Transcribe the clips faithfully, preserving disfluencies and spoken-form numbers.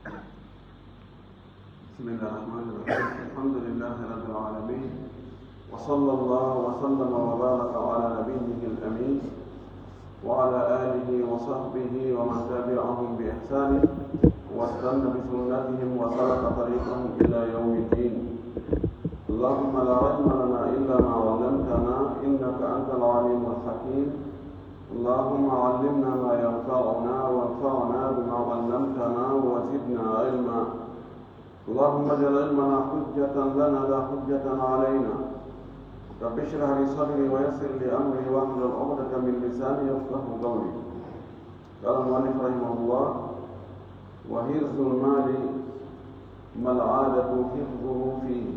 بسم الله الرحمن الرحيم. الحمد لله رب العالمين. وصلى الله وسلم وبارك على نبيه الأمين وعلى آله وصحبه ومن تبعهم بإحسان واستن بسنتهم وسلك طريقهم إلى يوم الدين. اللهم لا علم لنا إلا ما علمتنا إنك أنت العليم الحكيم. اللهم علمنا ما ينفعنا وانفعنا بما علمتنا وزدنا علما. اللهم اجعل علمنا حجة لنا لا حجة علينا. رب اشرح لي صدري ويسر لي أمري واحلل عقدة من لساني يفقه قولي. قال المؤلف رحمه الله: وحرز المال ما العادة حفظه فيه،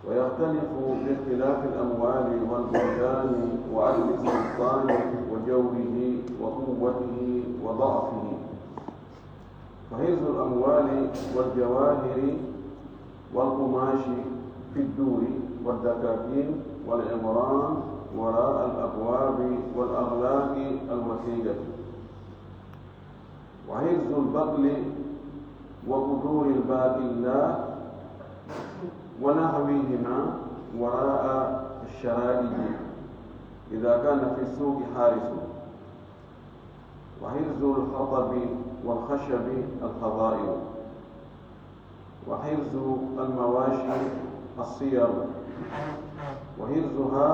ويختلف باختلاف الأموال والبلدان وعدل السلطان وجوره وقوته وضعفه. فحرز الأموال والجواهر والقماش في الدور والدكاكين والعمران وراء الأبواب والأغلاق الوثيقة، وحرز البقل وقدور الباقلا ونحوهما وراء الشرائج إذا كان في السوق حارس، وحرز الحطب والخشب الحظائر، وحرز المواشي الصير، وحرزها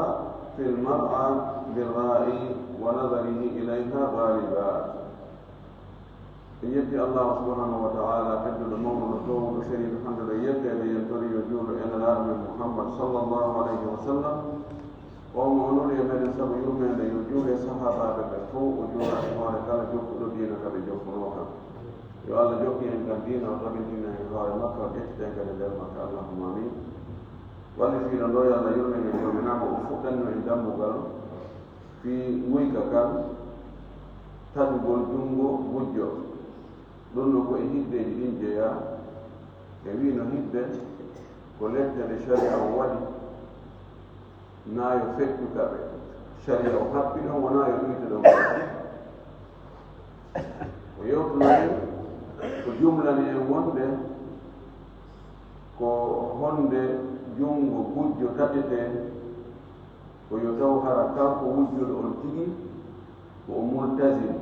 في المرعى بالراعي ونظره إليها غالبا. En yetti Allahu subhanahu wa ta'ala, tedduɗo mawɗo no towuɗo, seniiɗo hande e yetteede, en tori yo juulo e Nelaaɗo men Muhammad sallallahu alayhi wa sallam. O mo o nuli e meɗen sabu yurmeende, yo juule sahaabaaɓe ɓe fow, o juula e hoore kala jokkuɗo diina ka ɓe jokkunoo kan. Yo Allah jokki en kan diina, o tabintina en hoore makka, o ƴettita en kadi nder makka. Allahumma amin. Wallifiiɗo ɗo, yo Allah yurmen en, yurminama o fuɗɗanno en dammugal fii nguyka kan taƴugol junngo gujjo. Ɗum no ko e hiddeeji ɗin jeyaa. E wii no hidde ko lepte ɗe sharia o waɗi, naa yo feƴƴu ka ɓe sharia o happi ɗon, wonaa yo ɗuyte ɗon. O yewtuno en, o jumlani en wonde ko honde junngo gujjo taƴetee, ko yo taw hara kanko wujjuɗo on tigi ko o multazim.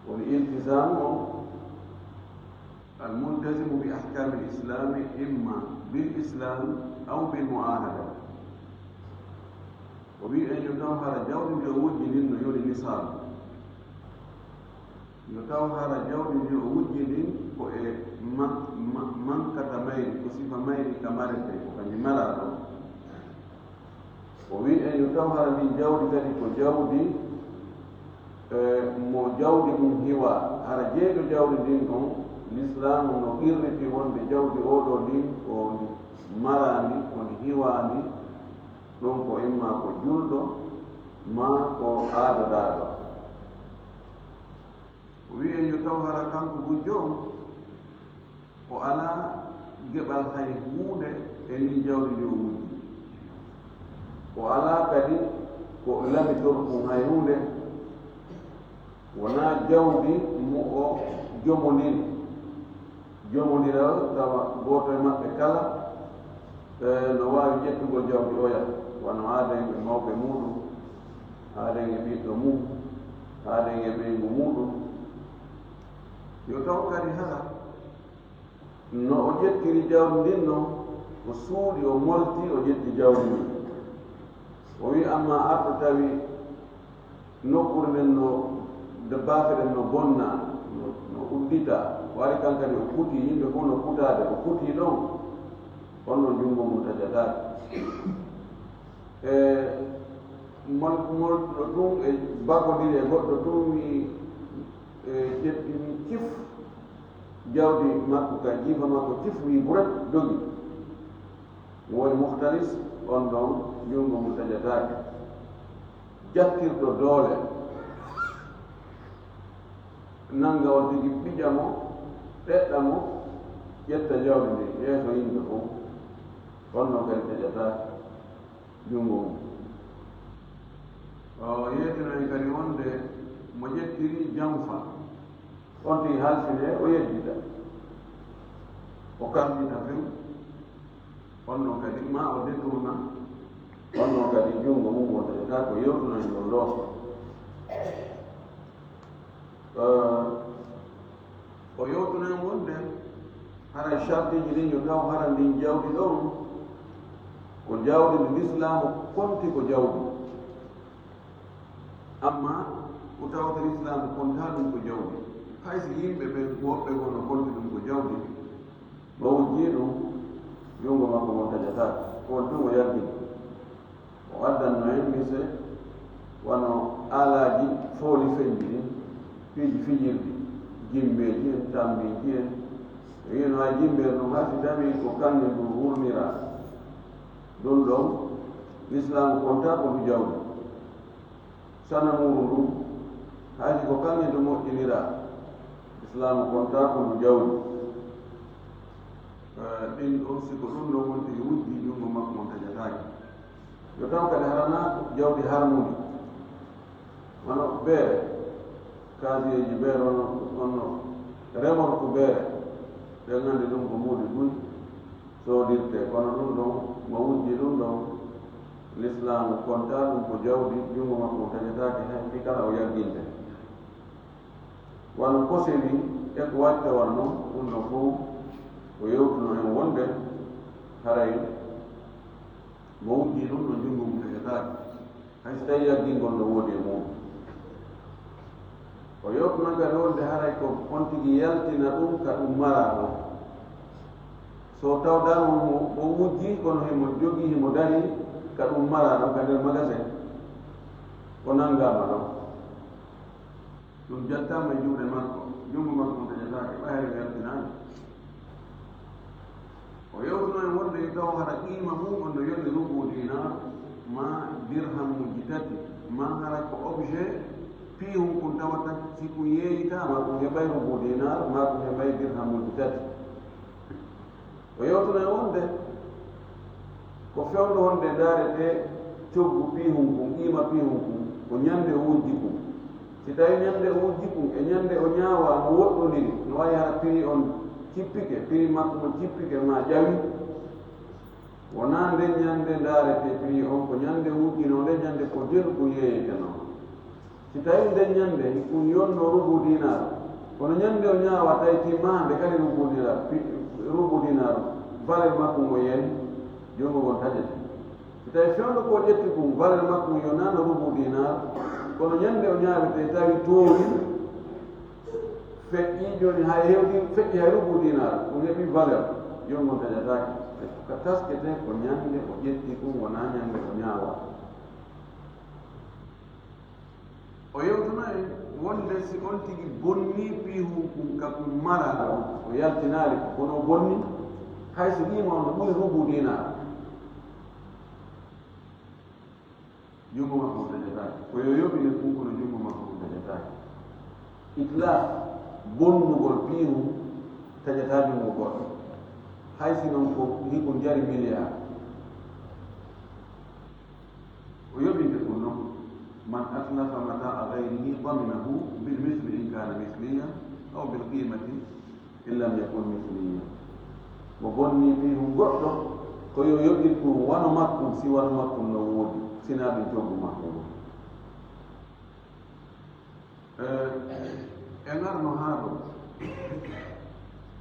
Woni iltizamu on, al multazimu bi ahkami l islami imma bil islam aw bil muahada. O wi en yo taw hara jawdi ndi o wujji ndin no yoni nisaabu. Yo taw hara jawdi ndi o wujji ndin ko e ma-, ma-, mankata mayri, ko sifa mayri ka marete, ko ka ndi maraa ɗon. O wi en yo taw hara ndin jawdi kadi ko jawdi, eh, mo jawdi mum hiwaa. Hara jeyɗo jawdi ndin on, Lislaamu no qirriti wonde jawdi oo ɗoo ndin ko ndi maraandi, ko ndi hiwaandi, ɗum ko imma ko julɗo, maa ko aadodaaɗo. O wi en yo taw hara kanko gujjo on, o alaa geɓal hay huunde e ndin jawdi ndi o wujji. O alaa kadi ko lamitor ɗum hay huunde. Wonaa jawdi mo o jomondiri. Jomondiral tawa gooto e maɓɓe kala, eh, no waawi ƴettugol jawdi oya, wano aaden e mawɓe muuɗum, aaden e ɓiɗɗo mum, aaden e ɓeyngu muuɗum. Yo taw kadi hara no o ƴettiri jawdi ndin non, o suuɗi, o molti, o ƴetti jawdi ndin. O wi, amma arɗo tawi nokkuure nden no, de baafe ɗen no bonna, no, no uddita, o ari kan kadi o kuti, yimɓe fof no kutaade, o kuti ɗon, on ɗon junngo mum tajataake. E mol-, molɗo ɗum e bakondiri e goɗɗo ɗum wi, e ƴetti min cif, jawdi makko ka jiifa makko cif wi buret dogi. Woni muhtalis, on ɗon junngo mum tajataake. Jattirɗo doole, nannga on tigi, ɓiƴa mo, ɗeɗɗa mo, ƴetta jawdi ndin yeeso yimɓe fof, on ɗon kadi taƴataake junngo mum. O yeetinoyi kadi wonde mo ƴettiri janfa, on tigi halfine, o yeddita, o kammbina few. On ɗon kadi ma o détourna, on ɗon kadi junngo mum wonta ka ko yewtunoen ɗon ɗo. Eh, o yewtunoen wonde haray sartiiji ɗin yo taw hara ndin jawdi ɗon ko jawdi ndi Lislaamu konti ko jawdi. Amma ko tawata Lislaamu kontaa ɗum ko jawdi. Hay si yimɓe ɓen woɓɓe goo no konti ɗum ko jawdi, mo wujjii ɗum, junngo makko ngon tajataake. Ko on tun o yaltini. O addanno en mise wano aalaaji fooli fenji ɗin, piiji fijirɗi, jimbeeji en, tambiiji en. E wi'no hay jimbeere ɗum, hay si tawii ko kaŋŋe ndu wurniraa, ɗum ɗon, Lislaamu kontaa ko ndu jawdi. Sanamuuru ndun, hay si ko kaŋŋe ndu moƴƴiniraa, Lislaamu kontaa ko ndu jawdi. Eh, ɗin ɗon, si ko ɗum ɗon wonti wujji, junngo makko on tajataake. Yo taw kadi hara naa ko jawdi harmundi, wano beere, kaasiyeeji beere, ono, ono remorku beere, ɓe nganndi ɗum ko mbuuɗi buy soodirtee, kono ɗum ɗon, mo wujji ɗum ɗon, Lislaamu kontaa ɗum ko jawdi, junngo makko on tajataake hay fii kala o yagginte. Wano koseli e ko wattawal non, ɗum ɗon fow ko yewtuno en wonde haray mo wujji ɗum ɗon junngo mum tajataake, hay si tawii yaggingol no woodi e mum. O yewtuno kadi wonde haray ko on tigi yaltina ɗum ka ɗum maraa ɗon. So tawdaama mo, mo wujji, kono himo jogii, himo darii ka ɗum maraa ɗon ka nder magasin, o nanngaama ɗon. Ɗum jattaama e juuɗe makko, junngo makko on tajataake, ɓay hay o yaltinaali. O yewtuno en wonde yo taw hara qiima mum on no yoni rubu dinar maa dirhamuuji tati, maa hara ko objet piihun kun tawata si kun yeeyitaama kun heɓay rubu dinar maa kun heɓay dirhamuuji tati. O yewtuno en wonde ko fewndo honde ndaaretee coggu piihun kun, qiima piihun kun, ko ñande o wujji kun. Si tawii ñande o wujji kun e ñande o ñaawaa no woɗɗondiri, no wayi hara prix on cippike, prix makko on cippike maa ƴawi, wonaa nden ñande ndaaretee prix on, ko ñande wujjinoo nden ñande ko jelu kun yeeyetenoo. Si tawii nden ñande kun yonnoo rubu dinar, kono ñande o ñaawaa tawi timmaande kadi rubu dinar, pi-, rubu dinar, valeur makko on yani, junngo ngon taƴete. Si tawii fewndo ko o ƴetti kun, valeur makko on yonaano rubu dinar, kono ñande o ñaawetee tawi toowi, feƴƴi, jooni hay hewti, feƴƴi hay rubu dinar, ɗum heɓi valeur, junngo ngon taƴataake. Ka taskete ko ñande o ƴetti kun, wonaa ñande o ñaawaa. O yewtuno en wonde si on tigi bonnii piihun kun ka kun maraa ɗon, o yaltinaali ko, kono o bonni, hay si qiima on no ɓuri rubu dinar, junngo makko on taƴataake. Ko yo yoɓine kun, kono junngo makko on taƴataake. Itlaq, bonnugol piihun, taƴataa junngo goɗɗo. Hay si non ko hikun jari milliard. O yoɓinte ɗum non, "Man atlafa mata'a ghayrihi daminahu bil misli in kana misliyan aw bil qimati in lam yakun misliyan." Mo bonni piihun goɗɗo, ko yo yoɓin ɗum wano makkun, si wano makkun no woodi, sinaa ɗum coggu makkun. Eh, en arno haa ɗo.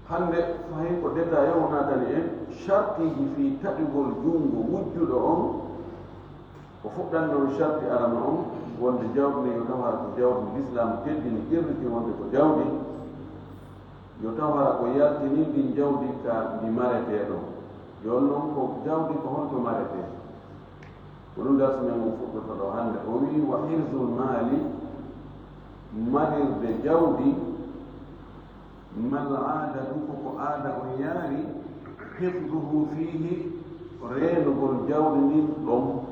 Hannde fahin ko détail o naatani en, shartiiji fii taƴugol junngo wujjuɗo on. O fuɗɗan ɗon sharti arano on, wonde jawdi ndin yo taw hara ko jawdi Lislaam teddini, qirriti wonde ko jawdi, yo taw hara ko yaltini ndin jawdi ka ndi maretee ɗon. Jooni non ko jawdi ko honto maretee? Ko ɗum darsi men on fuɗɗoto ɗo hannde. O wi'i, "Wa hirzul maali, marirde jawdi, mal aadatu, ko ko aada on yaari, hifduhu fiihi, reenugol jawdi ndin ɗon."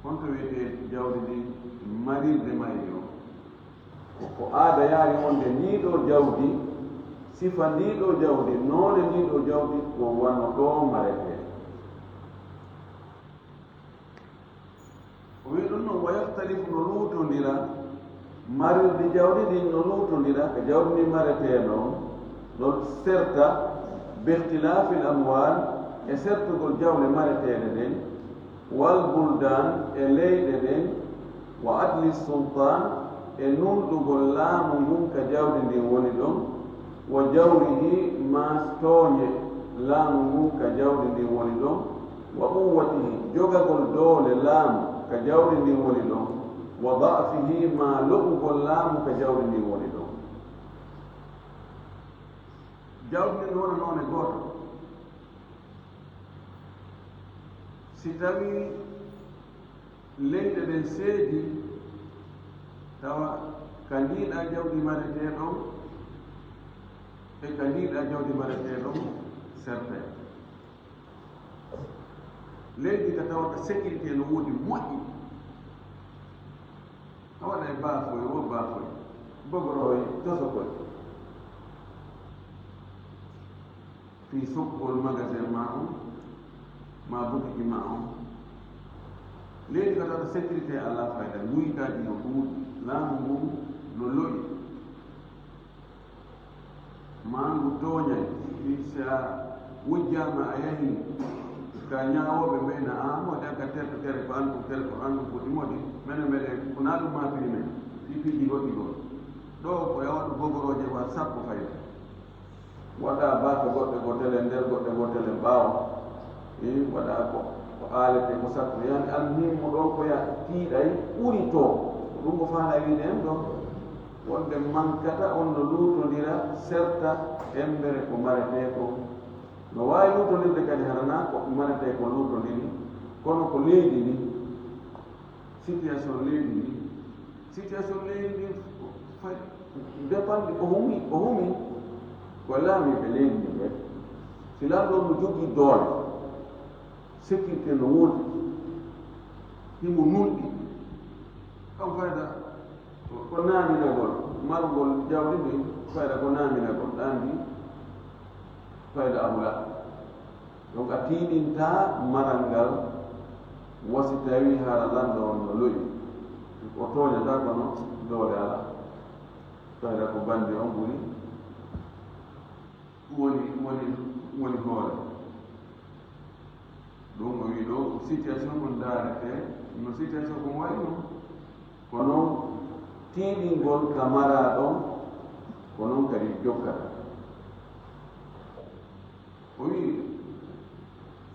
Honto wiyetee jawdi ndin marirde mayri on? Ko, ko aada yaari wonde ndii ɗoo jawdi, sifa ndii ɗoo jawdi, noone ndii ɗoo jawdi, ko wano ɗoo maretee. O wi'i ɗum noon, "Wa yahtalifu, no luutondira, Marirɗi jawdi ɗin no luutondira ka jawdi ndi maretee ɗon, no serta, bi ikhtilafil amwal, e sertugol jawle mareteeɗe ɗen, wal buldan, e leyɗe ɗen, wa adli sultan, e nunɗugol laamu ngun ka jawdi ndin woni ɗon, wa jawrihi, maa tooñe laamu ngun ka jawdi ndin woni ɗon, wa quwwatihi, jogagol doole laamu ka jawdi ndin woni ɗon, wa da'fihi, maa lo'ugol laamu ka jawdi ndin woni ɗon. Jawdi ndin no wona noone gooto. Si tawii leyɗe ɗen seedi, tawa ka ndiiɗaa jawdi maretee ɗon e ka ndiiɗaa jawdi maretee ɗon sertay. Leydi ka tawa ka sécurité no woodi moƴƴi. A waɗay baafoy, wo baafoy, bogoroy, tosokoy. Fii soɓɓol magasin maa on, maa butiki maa on. Leydi ka tawata sécurité alaa fayda, nguytaaji no ɗuuɗi, laamu ngun no lo'i. Maa ngu tooñay, fii si a wujjaama a yahi ka ñaawooɓe ɓen na, a moodi an ka terɗo tere ko an ɗum tere ko an ɗum foti moodi, menen meɗen ko naa ɗum maafiri men, fii piiji goɗɗi goo. Ɗoo ko e waɗu bogorooje wa sappo fayda. Waɗa baafe goɗɗe goo tele nder, goɗɗe goo tele ɓaawo. Ii, waɗa ko, ko aalete ko sattu. Yani, almuhimmu ɗon ko ya tiiɗay ɓuri to. Ko ɗum ko faala wiide en ɗon. Wonde mankata on no luutondira serta embere ko maretee ko. No waawi luutondirde kadi hara naa ko maretee ko luutondiri, kono ko leydi ndi, situation leydi ndi, situation leydi ndi fay dépend ko humi, ko humi ko laamiiɓe leydi ndi ɓe. Si laamɗo no jogii doole, sécurité no woodi, himo nunɗi, kam fayda ko, ko naaminagol, margol jawdi ndi fayda ko naaminagol, ɗaandi fayda a hula. Donc a tiiɗintaa maral ngal, wa si tawii hara lanɗo on no lo'i, o tooñataa kono doole alaa. Fayda ko bandi on ɓuri woni, woni, woni hoore. Ɗum o wii ɗo ko situation ko ndaarete, no situation ko wayi non. Ko non tiiɗingol ka maraa ɗon, ko non kadi jokkata. O wii,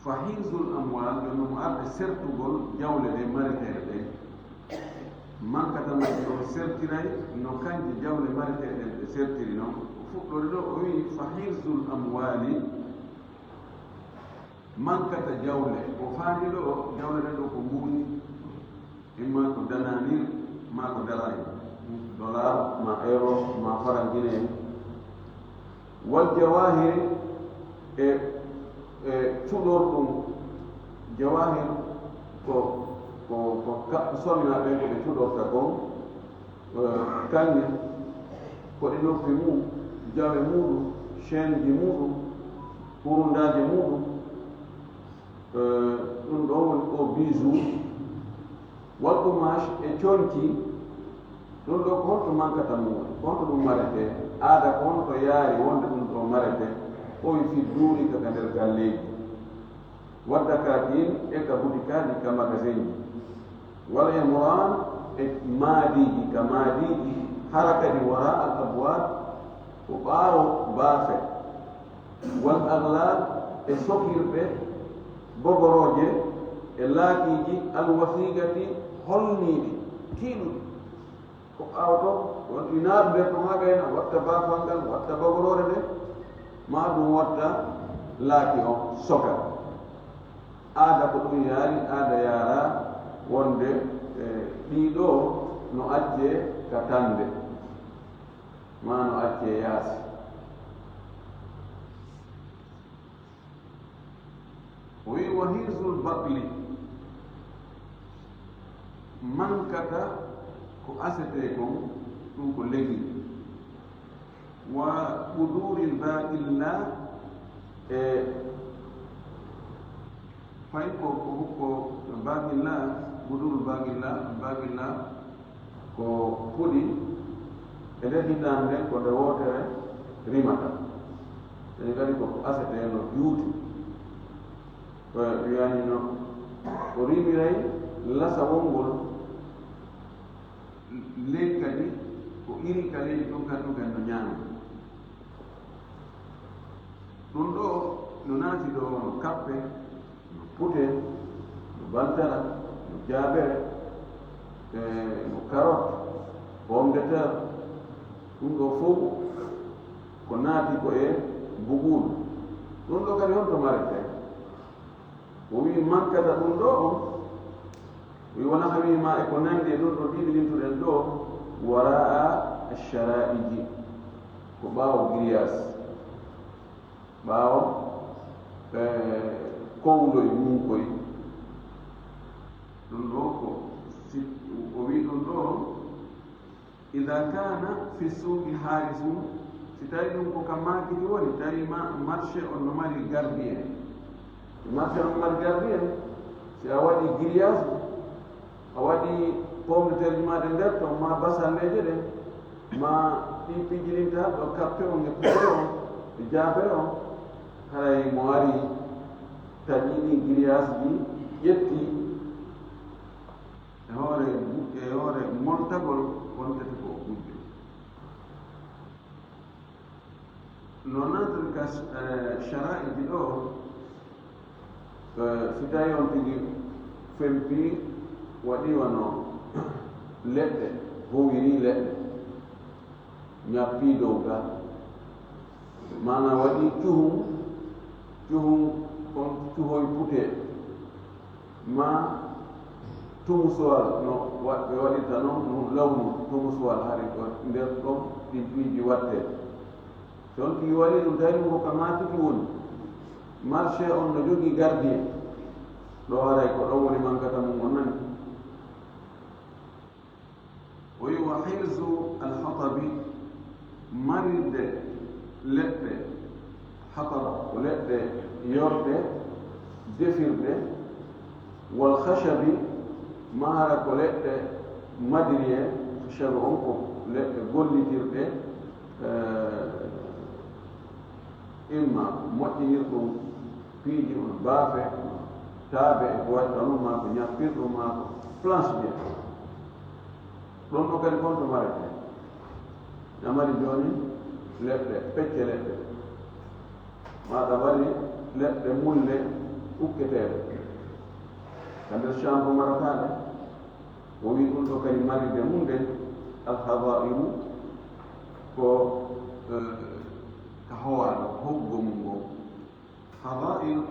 fa hirzul amwal, jooni mo arde sertugol jawle ɗe mareteeɗe ɗen. Mankata majje o sertiray no kanje jawle mareteeɗe ɗen ɗe sertiri non. O fuɗɗori ɗo, o wii, fa hirzul amwali, mankata jawle. O faami ɗo, jawle ɗen ɗo ko mbuuɗi. Imma ko dananir, ma ko darahi, dollar, ma euro, ma faran guinéen. Wal jawahiri e, e cuɗorɗum. Jawahir ko, ko, ko ka-, sonnaaɓe ko ɓe cuɗorta kon, eh, kaŋŋe, koɗi noppi mum, jawe muɗum, chaîne ji muɗum, hurundaaje muɗum. Eh, ɗum ɗon woni o bijou. Wal qumash e conci, ɗum ɗo ko honto mankata mum woni? Ko honto ɗum maretee? Aada ko honto yaari wonde ɗum ɗo maretee? O wi fi duuri ka, ka nder galleeji. Wadda ka kiin e ka butikaaji, ka magasinji. Wal imran e maadiiji, ka maadiiji, hara kadi wara al abwaab, ko ɓaawo baafe. Wal aglal e sokirɗe, bogorooje, e laakiiji, alwasiigati, holniiɗi, tiiɗuɗi. Ko ɓaawo to, won ɗi naaɗu nder to maa gayna, watta baafal ngal, watta bogoroore nde, maa ɗum watta laaki on soka. Aada ko ɗum yaari, aada yaara wonde, e, ɗii ɗoo no accee ka tande, maa no accee yaasi. O wi'i, "Wa hirzul baqli, mankata ko asetee kon, ɗum ko legil. Wa buduril baqilla, e fay ko, ko, ko baqilla, budurul baqilla, baqilla, Ko puɗi e nder hitaande nden, ko nde wootere rimata. Ene kadi ko asetee no juuti. Ko wiyani no, o rimiray lasawol ngol, ley kadi ko iri ka leydi tun, kan tun kadi no ñaama. Ɗum ɗo no naati ɗo no kappe, no pute, no bantara, no jaabere, e no carotte, pomme de terre. Ɗum ɗo fof ko naati ko e buguudu. Ɗum ɗo kadi honto maretee? O wii mankata ɗum ɗo on, o wii wona hawi ma e ko nandi e ɗum ɗo ɗiɗi lintuɗen ɗo, waraa shara'iji, ko ɓaawo grillage, ɓaawo, e, kowloy munkoy. Ɗum ɗo ko si, o wii ɗum ɗo on, ida kana fi suuqi harisun, si tawi ɗum ko ka maakiti woni, tawi ma marché on no mari gardien, marché on mari gardien, si a waɗi grillage, a waɗi pomme de terre ji ma ɗe nder ton, ma basalleeje ɗen, ma ɗi pijjirinta ɗo kappe on e pute on e jaabere on, haray mo ari taƴi ɗin grillage ji, ƴetti e hoore, e hoore moltagol, wontete ko o gujjo. No naatata ka, eh, shara'iji ɗo, eh, si tawi on tigi fempi, waɗi wano leɗɗe, huwiri leɗɗe, ñappi dow ga, maana waɗi cuhum, cuhum on cuhoy pute, ma tumusowal no wa-, ɓe waɗirta non, no lawnu tumusowal, hari ko nder ɗon ɗin piiji watte. Si on tigi waɗi ɗum, tawi ɗum ko ka maakiti woni, marché on no jogii gardien, ɗo haray ko ɗon woni mankata mum on nani. O wi wa hirzu alhatabi, marirde leɗɗe hatab, ko leɗɗe yorɗe, defirɗe, wal khashabi, ma hara ko leɗɗe madiriye, khashabi on ko leɗɗe gollitirɗe, eh, imma moƴƴinirɗum piiji, on baafe, taabe e ko waɗi ɗon, maa ko ñappirɗum, maa ko planche biyete. Ɗum ɗo kadi konto marete. Ina mari jooni leɗɗe, pecce leɗɗe. Maa ɗa mari leɗɗe mulle ukketeeɗe. Ka nder chambre marataɗe, o wi ɗum ɗo kadi maride mum nde, alhadairu, ko, eh, ka howaaɗo, hoggo mum ngo. Fadail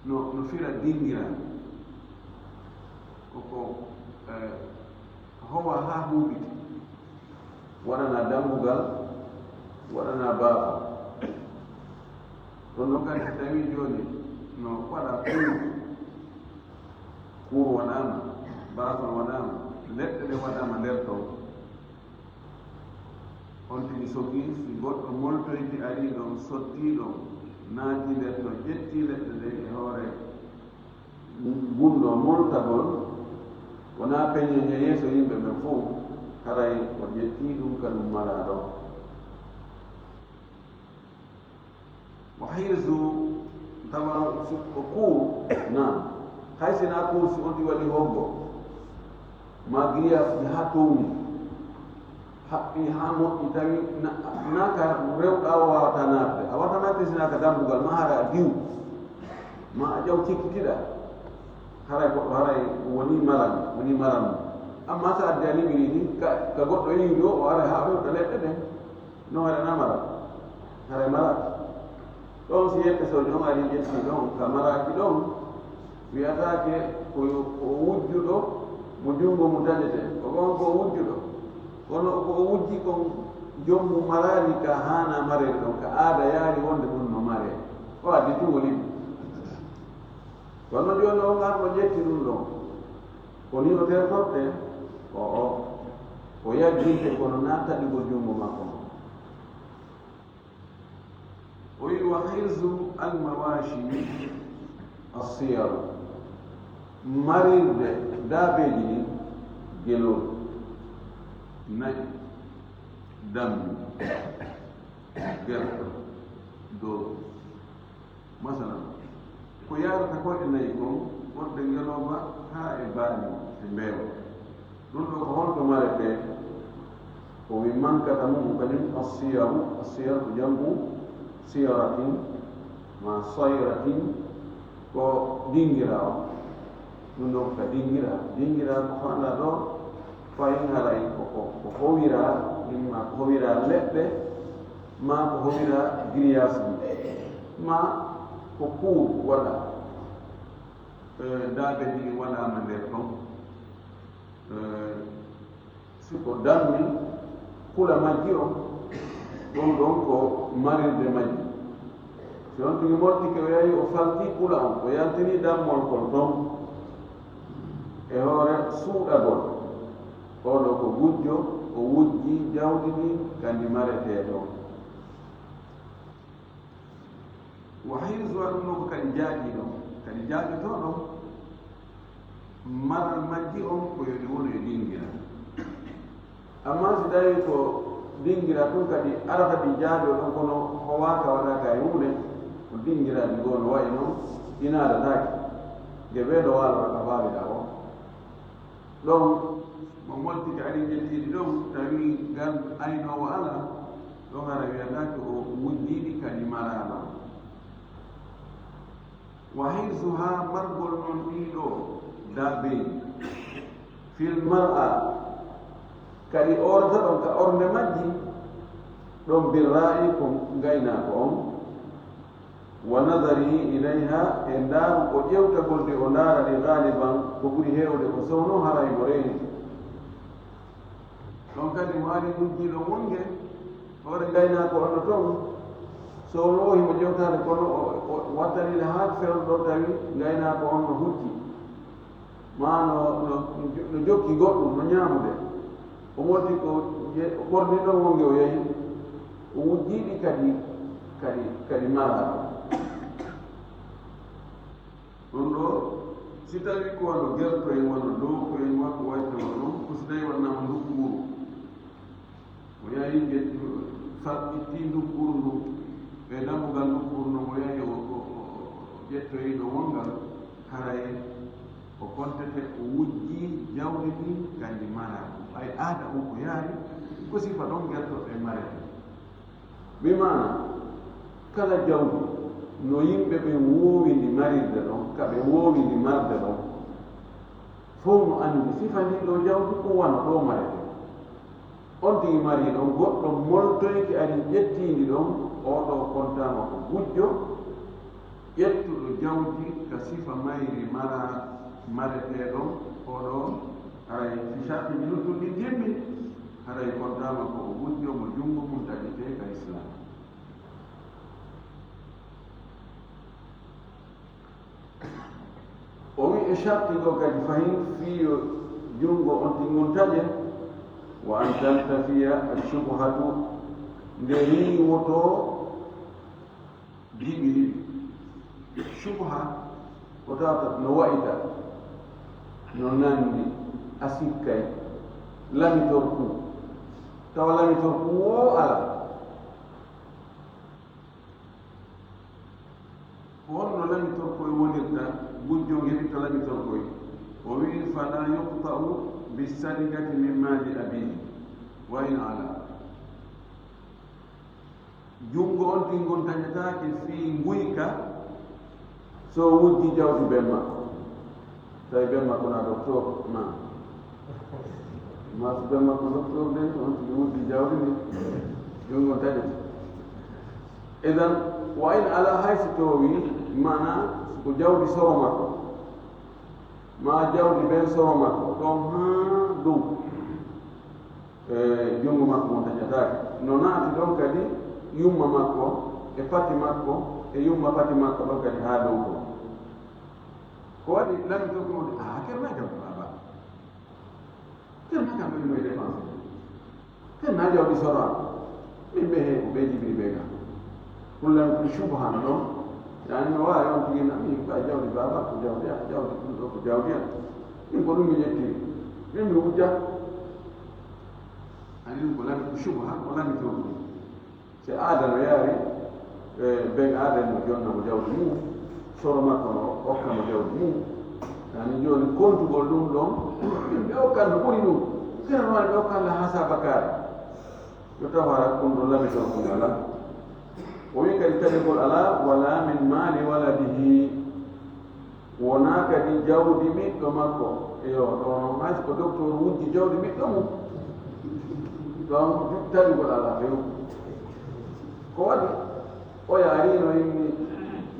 no, no fira dingiral. Ko, ko, eh, howa haa huubiti. Waɗana dambugal, waɗana baafa. Ɗon ɗon kadi, so tawii jooni no waɗa kuur, kuur waɗaama, baafal waɗaama, leɗɗe ɗe waɗaama nder ton. On tigi sokii, si goɗɗo moltoyki arii ɗon, sottii ɗon, naatii nder ton, ƴettii leɗɗe ɗen e hoore gunndoo moltagol, wonaa peñeeje yeeso yimɓe ɓen fow, haray o ƴettii ɗum ka ɗum maraa ɗon. Wa hirzu, tawa si ko kuur, naam. Hay si na kuur, si on tigi waɗi hoggo, ma grillage ji haa towni, haɓɓi haa moƴƴi, tawi na, na ka rewɗa o waawata naatde. A waawata naatde si na ka dambugal, ma hara a diw, ma a ƴaw cekkitiɗa. Haray ko, haray woni maral, woni maral mum. Amma so a addi a liɓiri ni, ka, ka goɗɗo yiwi ɗo, o aray haa rewta leɗɗe ɗen. No waɗana mara? Haray maraaki. Ɗon si yeppe soodi on ari ƴetti ɗon, ka maraaki ɗon, wiyataake ko yo, ko o wujjuɗo mo junngo mum dañete. Ko on ko o wujjuɗo. Kono ko o wujji kon, joom mum maraali ka haana mareede ɗon, ka aada yaari wonde ɗum no maree. O addi tun o liɓi. Kono jooni on arɗo ƴetti ɗum ɗon. Ko ni o tertorte? O, o, o yajjinte kono na taƴugol junngo makko ngon. O wi wa hirzu almawashi assiyar. Marirde daabeeji ɗin gelol. Nayi, dammi, gerto, dow. Masalan, ko yaarata koyɗe nayi kon, ɓorde ngelooba haa e baali e mbeewa. Ɗum ɗo ko holto maretee? O wi mankata mum kañum assiyaru, assiyar ko jam'u siyaratin, ma sayratin, ko dingira on. Ɗum ɗo ko ka dingira. Dingira ko faandaa ɗo, fayin haray ko, ko, ko howira, imma ko howira leɗɗe, ma ko howira grillage ɗum, ma ko kuur waɗa, eh, daabe ɗiɗi waɗaama nder ton. Eh, si ko dammi kula majji on, ɗon ɗon ko marirde majji. Si on tigi moftike o yahi o falti kula on, o yaltini dammol kol ton e hoore suuɗagol. Oɗo ko gujjo, o wujji jawdi ndin, kandi maretee ɗon. Wa hirsuha, ɗum ɗo ko kadi jaaƴiiɗo, kadi jaaƴotooɗo. Maral majji on ko yo ɗi wonu e dingira. Amma si tawi ko dingira tun kadi arata ɗi jaaƴoo ɗon, kono howaaka waɗaaka e huunde, ko dingira ɗi goo no wayi non, ɗi naadataake. Nge ɓee ɗo waalata ka faaliɗaa o. Ɗon mo moltike ari ƴettiiɗi ɗon, tawi gan aynoowo alaa, ɗon hara wiyataake o wujjiiɗi kadi maraano. Wa hirsuha, margol non ɗii ɗoo daabeeji, fil mar'a, kadi oorata ɗon ka ornde majji, ɗon birra'i ko ngaynaako on. Wa nadarihi ilayha, e ndaaru o ƴewtagol de o ndaara ɗi, gaaliban ko ɓuri heewde ko sowno haray mo reeni. Ɗon kadi mo ari wujjiiɗo wonge, hoore ngaynaako on no ton, sowno o himo ƴewtaade kono o, o wattaniiɗo haa fewndo ɗon tawi ngaynaako on no hucci. Maa no, no, no jokki goɗɗum, no ñaamude. O molti ko ye-, o ɓorni ɗon wonge o yahi, o wujjiiɗi kadi, kadi, kadi maraɗo. Ɗum ɗo, si tawi ko wano gerto en, wano dow ko en, wano ko wayti wano ɗum, ko si tawi wannama ndukkuru. O yahi ƴetti, fa-, itti ndukkuru ndu, e dammugal ndukkuru ndu, o yahi o, o, o, o ƴettoyi ɗo wongal, haray o kontete, o wujji jawdi ndin, kandi mara. Ɓay aada on ko yaari, ko sifa ɗon gertoɗe marete. Bi maana, kala jawdi no yimɓe ɓen woowindi marirde ɗon, ka ɓe woowindi marde ɗon, fow no anndi sifa ndin ɗoo jawdi ko wano ɗoo marete. On tigi mari ɗon, goɗɗo moltoyke ari ƴettiindi ɗon, oo ɗoo kontaama ko gujjo, ƴettuɗo jawdi ka sifa mayri mara, maretee ɗon, oo ɗoo haray si sarɗi ɗi luttuɗi ɗin timmi, haray kontaama ko o gujjo mo junngo mum taƴetee ka Islaam. O wi e sarti goo kadi fahin fii yo junngo on tigi ngun taƴe, wa an tantafiya ash-shubhatu, nde riiwotoo jiɓiri. Shubha ko tawata no wa'ita, no nanndi, a sikkay, lamitorku, tawa lamitorku woo alaa. Ko honno lamitorkoy wonirta? Gujjo ngeɗi to lamitorkoy. O wi'i, "Fala yuqta'u bis-sadaqati min mali abihi, wa in ala." Junngo on tingon taƴataake fii nguyka so wujji jawdi ben makko. Tawi ben makko na docteur, na. Ma so ben makko docteur de, on tigi wujji jawdi ndi, junngo taƴata. Idan, wa in ala, hay si toowi, maana ko jawdi soro makko, ma jawdi ben soro makko, ɗon haa dow, e, junngo makko mo taƴataake. No naati ɗon kadi yumma makko, e pati makko, e yumma pati makko ɗon kadi haa dow ɗon. Ko waɗi lamito ko woni, "Ah, ker na jawdi baaba. Ker na kam ɗum moye dépense. Ker na jawdi soro am. Min ɓe heen ko ɓe jibini ɓe kam. Ɗum lam ko subhan ɗon. Yani no waawi on tigi na, min ba jawdi baaba ko jawdi am, jawdi ɗum ɗo ko jawdi am. Min ko ɗum mi ƴetti. Min mi wujja." Ani ɗum ko lami ko suba ha ko lami to ɗum. Si aada no yaari, e ben aada no jonna mo jawdi mum, soro makko no okka mo jawdi mum. Ani jooni kontugol ɗum ɗon, ɓe okkan no ɓuri ɗum. Kene no waɗi ɓe okkan la ha sabakaare. Yo taw hara ɗum ɗo lami to ɗum ala. O wi kadi taƴugol ala wala min mali waladihi. Wonaa kadi jawdi ɓiɗɗo makko. Eyo, ɗo noon hay so ko docteur wujji jawdi ɓiɗɗo mum, ɗon taƴugol alaa few. Ko waɗi? Oya arino inni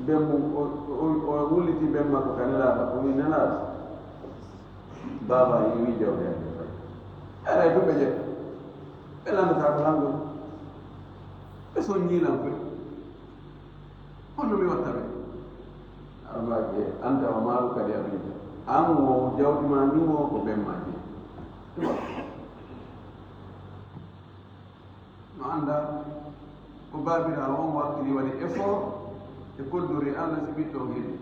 ben mum, o, o, o wulliti ben makko ka nelaaɗo, o wi nelaaɗo. Baaba yi wi jawdi hannde fay. Aray ɗum ɓe ƴetta. Ɓe lanndata ko lanndol. Ɓe soññii lan koy. Honno mi watta ɓe? Armaji e anta o maaru kadi abida. An o jawdi ma ni o ko ben ma je. No annda ko baabiraawo on wakkili waɗi effort e koddori Allah si ɓiɗɗo on heɓi.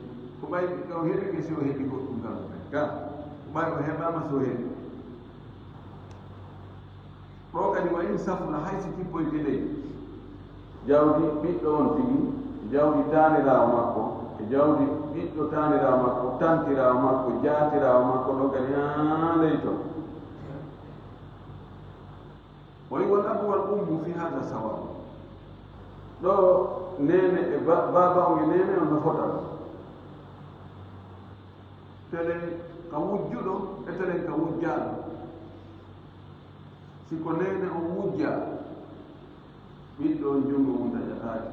Ko ɓay ɓiɗɗo on heɓi ke si o heɓi goɗɗum kam. Ka ko ɓay o heɓaama si o heɓi. Ɗo kadi wa in safuna hay si tippoyte ley. Jawdi ɓiɗɗo on tigi, jawdi taaniraawo makko, e jawdi ɓiɗɗo taaniraawo makko, tantiraawo makko, jaatiraawo makko, ɗo kadi haa ley ton. O wi wal abu wal ummu fi hada sawa. Ɗo neene e ba-, baaba on e neene on no fota. Telen ka wujjuɗo e telen ka wujjaaɗo. Si ko neene on wujja, ɓiɗɗo on junngo mum taƴataake.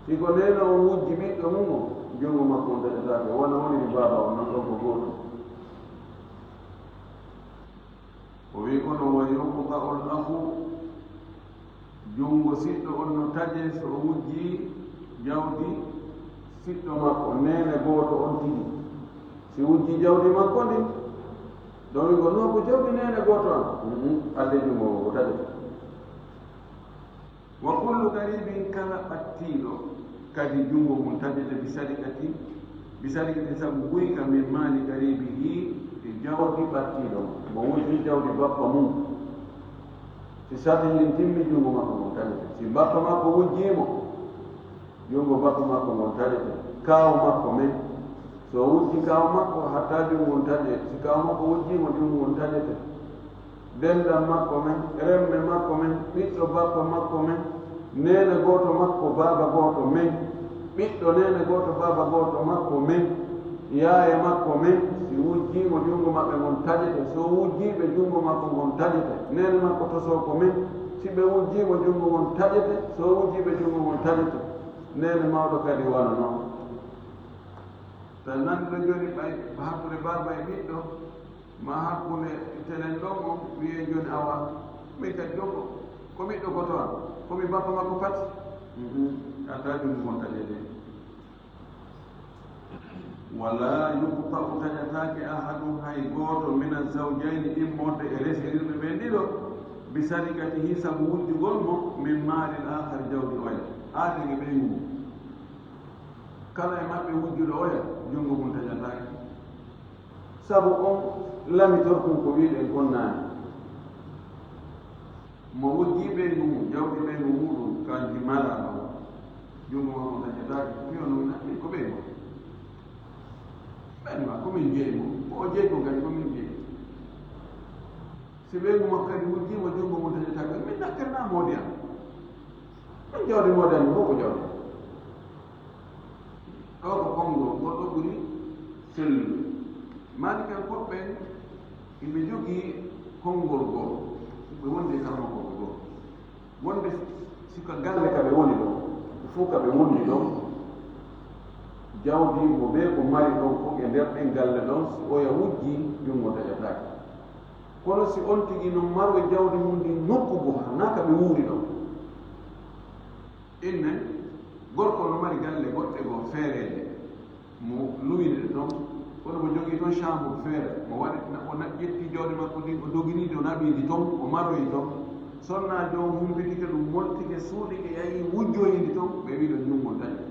Si ko neene on wujji ɓiɗɗo mum on, junngo makko on taƴataake. Wona woniri baaba on non ɗon ko gootum. O wi kono wa yuqta'u al-akhu, junngo siɗɗo on no taƴe so o wujji jawdi siɗɗo makko, neene gooto on tigi. Si wujji jawdi makko ndin, ɗon wi ko non ko jawdi neene gooto an. Mhm. Adde junngo o taƴete. Wa kullu qaribin, kala ɓattiiɗo kadi junngo mum taƴete bi sadiqatin, bi sadiqatin sabu guyka min mali qaribihi, e jawdi ɓattiiɗo mo wujji jawdi bappa mum. Si sati hin timmi junngo makko ngon taƴete. Si bappa makko wujji mo, junngo bappa makko ngon taƴete. Kaaw makko men. So wujji kaaw makko, hatta junngo ngon taƴe. Si kaaw makko wujji mo, junngo ngon taƴete. Denndam makko men, remme makko men, ɓiɗɗo bappa makko men, neene gooto makko, baaba gooto men, ɓiɗɗo neene gooto, baaba gooto makko men, yaaye makko men, si wujjii mo junngo maɓɓe ngon taƴete, so wujjii ɓe junngo makko ngon taƴete, neene makko tosooko men, si ɓe wujjii mo junngo ngon taƴete, so wujjii ɓe junngo ngon taƴete, neene mawɗo kadi wano noon. Tan nanndo jooni ɓay hakkunde baaba e ɓiɗɗo, ma hakkunde telen ɗon on, wiyee jooni awa, min kadi ɗon ko, ko ɓiɗɗo goto an, ko mi bappa makko pati. Mhm. Ata ɗum wonta ɗe ɗe. Wala yuqta'u, taƴataake ahadun, hay gooto, mina zawjayni, immorde e resirɓe ɓen ɗiɗo, bi sadiqatihi, sabu wujjugol mo, min maalil aakhar, jawdi oya. Aadege ɓeygu ngu. Kala e maɓɓe wujjuɗo oya, junngo mum taƴataake. Sabu on lamitor ɗum ko wi'ɗen kon naane. Mo wujjii ɓeyngu mum, jawdi ɓeyngu muɗum, kanji mala ɗon. Junngo makko taƴataake, ko wi'o non, min ko ɓeyngu. Ɓen ma, ko min jeyi mo. Ko o jeyi kon kadi, ko min jeyi. Si ɓeyngu makko kadi wujjii mo, junngo mum taƴataake, min nakkirna moodi an. Min jawdi moodi an, ko ko jawdi. Ɗo ko konngol, ngol ɗo ɓuri sellude. Maalikankoɓe ɓen, iɓe jogii konngol goo, ɓe wondi e kalmakooɓe goo. Wonde si ka galle ka ɓe woni ɗon, fuu ka ɓe woni ɗon, jawdi mo bee ko mari ɗon fof e nder ɗen galle ɗon, si oya wujji, junngo taƴataake. Kono si on tigi non marɓe jawdi mum ndin nokku goo, hanaa ka ɓe wuuri ɗon. Inne, gorko no mari galle goɗɗe goo feereeje, mo luwiri ɗe ton, kono mo jogii ton chambre feere, mo waɗi, na-, o na-, ƴetti jawdi makko ndin, o dogini ndi, o naɓi ndi ton, o maroyi ton. Sonnaajo on humpitike ɗum, moltike, suuɗike, yahi wujjoyi ndi ton, ɓe wi'i ɗon junngo taƴi.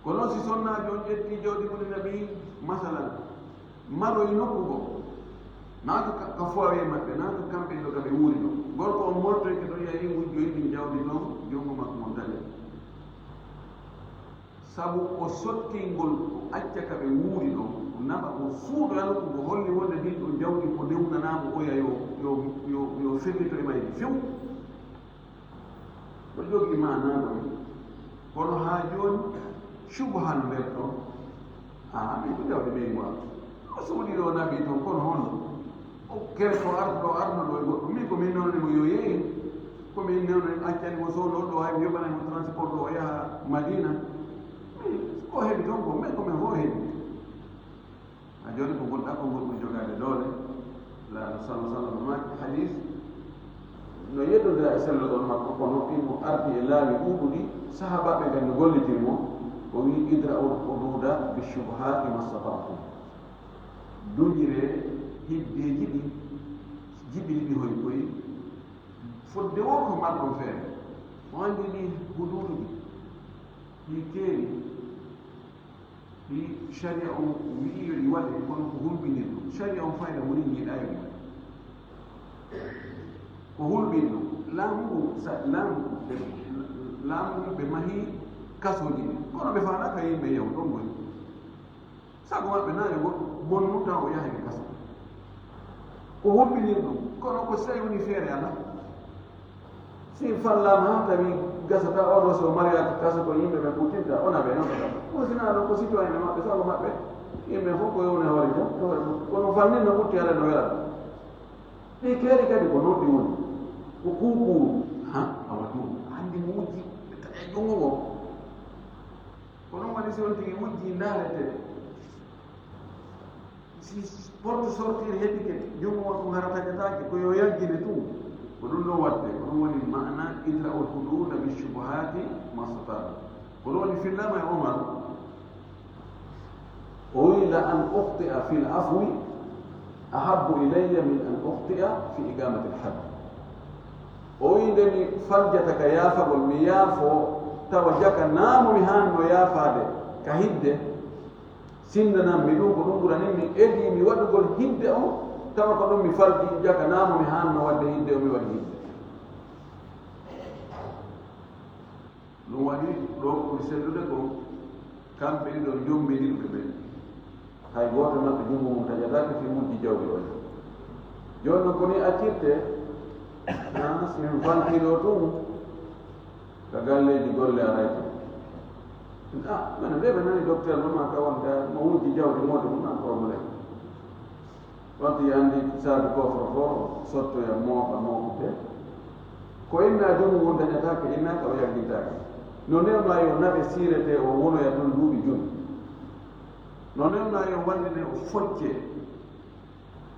Kono si sonnaajo on ƴetti jawdi mum ndi naɓi, masalan, maroyi nokku goo, Naa ka, ka foyer maɓɓe, naa ka kamɓe ɗo ka ɓe wuuri ɗon. Gorko on moltoyke ɗon, yahi wujjoyi ɗin jawdi ɗon, junngo makko ngon daƴi. Sabu o sottingol, o acca ka ɓe wuuri ɗon, o naɓa, o suuɗoya nokku, ko holli wonde ndin ɗon jawdi ko newnanaa mo, oya yo, yo, yo, yo firlito e mayri few. Ko jogii maanaa ɗon. Kono haa jooni, subha no nder ɗon. Aa, min ko jawdi ɓeyngu am. O suuɗii ɗo naɓi ton, kono honno? O kerto arɗo, arɗo ɗo e goɗɗo. Min ko min newni mo yo yeeyi. Ko min newni, accani mo soodo ɗo, hay mi yoɓanay mo transport ɗo o yaha Madina. Min ko heɓi ton ko, min ko min fof heɓi. A jooni ko ngol ɗaɓɓo ngol ɓuri jogaade doole. Laaɗo sallallahu alaihi wasallam maaki hadis no yeddondira e sellugol makko, kono imo ardi e laawi ɗuuɗuɗi, sahaabaaɓe ɓen no gollitiri mo, o wi'i, "Idra'ul hududa bi shubuhati mastata'tum." Duñiree hiddeeji ɗi, jiɓiri ɗi hoy koy, fodde woo ko marɗon feere. O anndi ɗi huduuduji, ɗi keeri, ɗi sharia on wi'i yo ɗi waɗe, kono ko hulɓinirɗum. Sharia on fayda woni yiɗaa yo ɗi waɗe. Ko hulɓinɗo. Laamu ngu, sa-, laamu ngu, ɓe, laamu ngu ɓe mahi kasooji ɗin. Kono ɓe faalaaka yimɓe yahu ɗon ngoni. Sago maɓɓe naa yo goɗɗo bonnu taw o yahay kaso. Ko hulɓinirɗum, kono ko si tawi woni feere alaa. Si fallaama haa tawi gasata on o so mariyaaki kaso ko yimɓe ɓe ɓuttinta, on a ɓe noon kata. Ko sinaa ɗum ko citoyen ɓe maɓɓe, sago maɓɓe, yimɓe fof ko yowne hoore jam, to hoore mum. Kono fannin no ɓutti hara no wela. Ɗi keeri kadi ko noon ɗi woni. Ko kuukuru, ha, awa ɗum, anndi mo wujji, ɓe taƴa junngo ngo. Ko ɗum waɗi si on tigi wujji ndaarete. Si porte sortir heɓike, junngo makko hara taƴataake, ko yo yaggine tun. Ko ɗum ɗo waɗde, ko ɗum woni maana idra'ul hududa bi shubuhati mastata. Ko ɗum woni fillama e Omar. O wi, "La an ukhti'a fil afwi ahabbu ilayya min an ukhti'a fi iqamatil hadd." O wi, "Nde mi faljata ka yaafagol, mi yaafo tawa jaka naa mo mi haanno yaafaade ka hidde, sindanam mi ɗum, ko ɗum ɓuranin mi, edii mi waɗugol hidde on, tawa ko ɗum mi falji jaka naa mo mi haanno waɗde hidde on, mi waɗi hidde." Ɗum waɗi ɗo ko ɓuri sellude ko kamɓe ɗiɗo jombinirɓe ɓen. Hay gooto maɓɓe junngo mum taƴataake fii wujji jawdi on. Jooni non ko nii accirte, ah, si min fantii ɗo tun, ka galleeji golle aray ton. Ah, minen de ɓe nani docteur ɗum, ma ka wonde mo wujji jawdi moodi mum, an problème. Wonti anndi saabi coffre-fort, sottoya mooɓa mooɓude. Ko inna junngo ngun dañataake, inna ka o yaggintaake. No newnaa yo naɓe siirete o wonoya ɗum duuɓi jowi. No newnaa yo wallite o focce.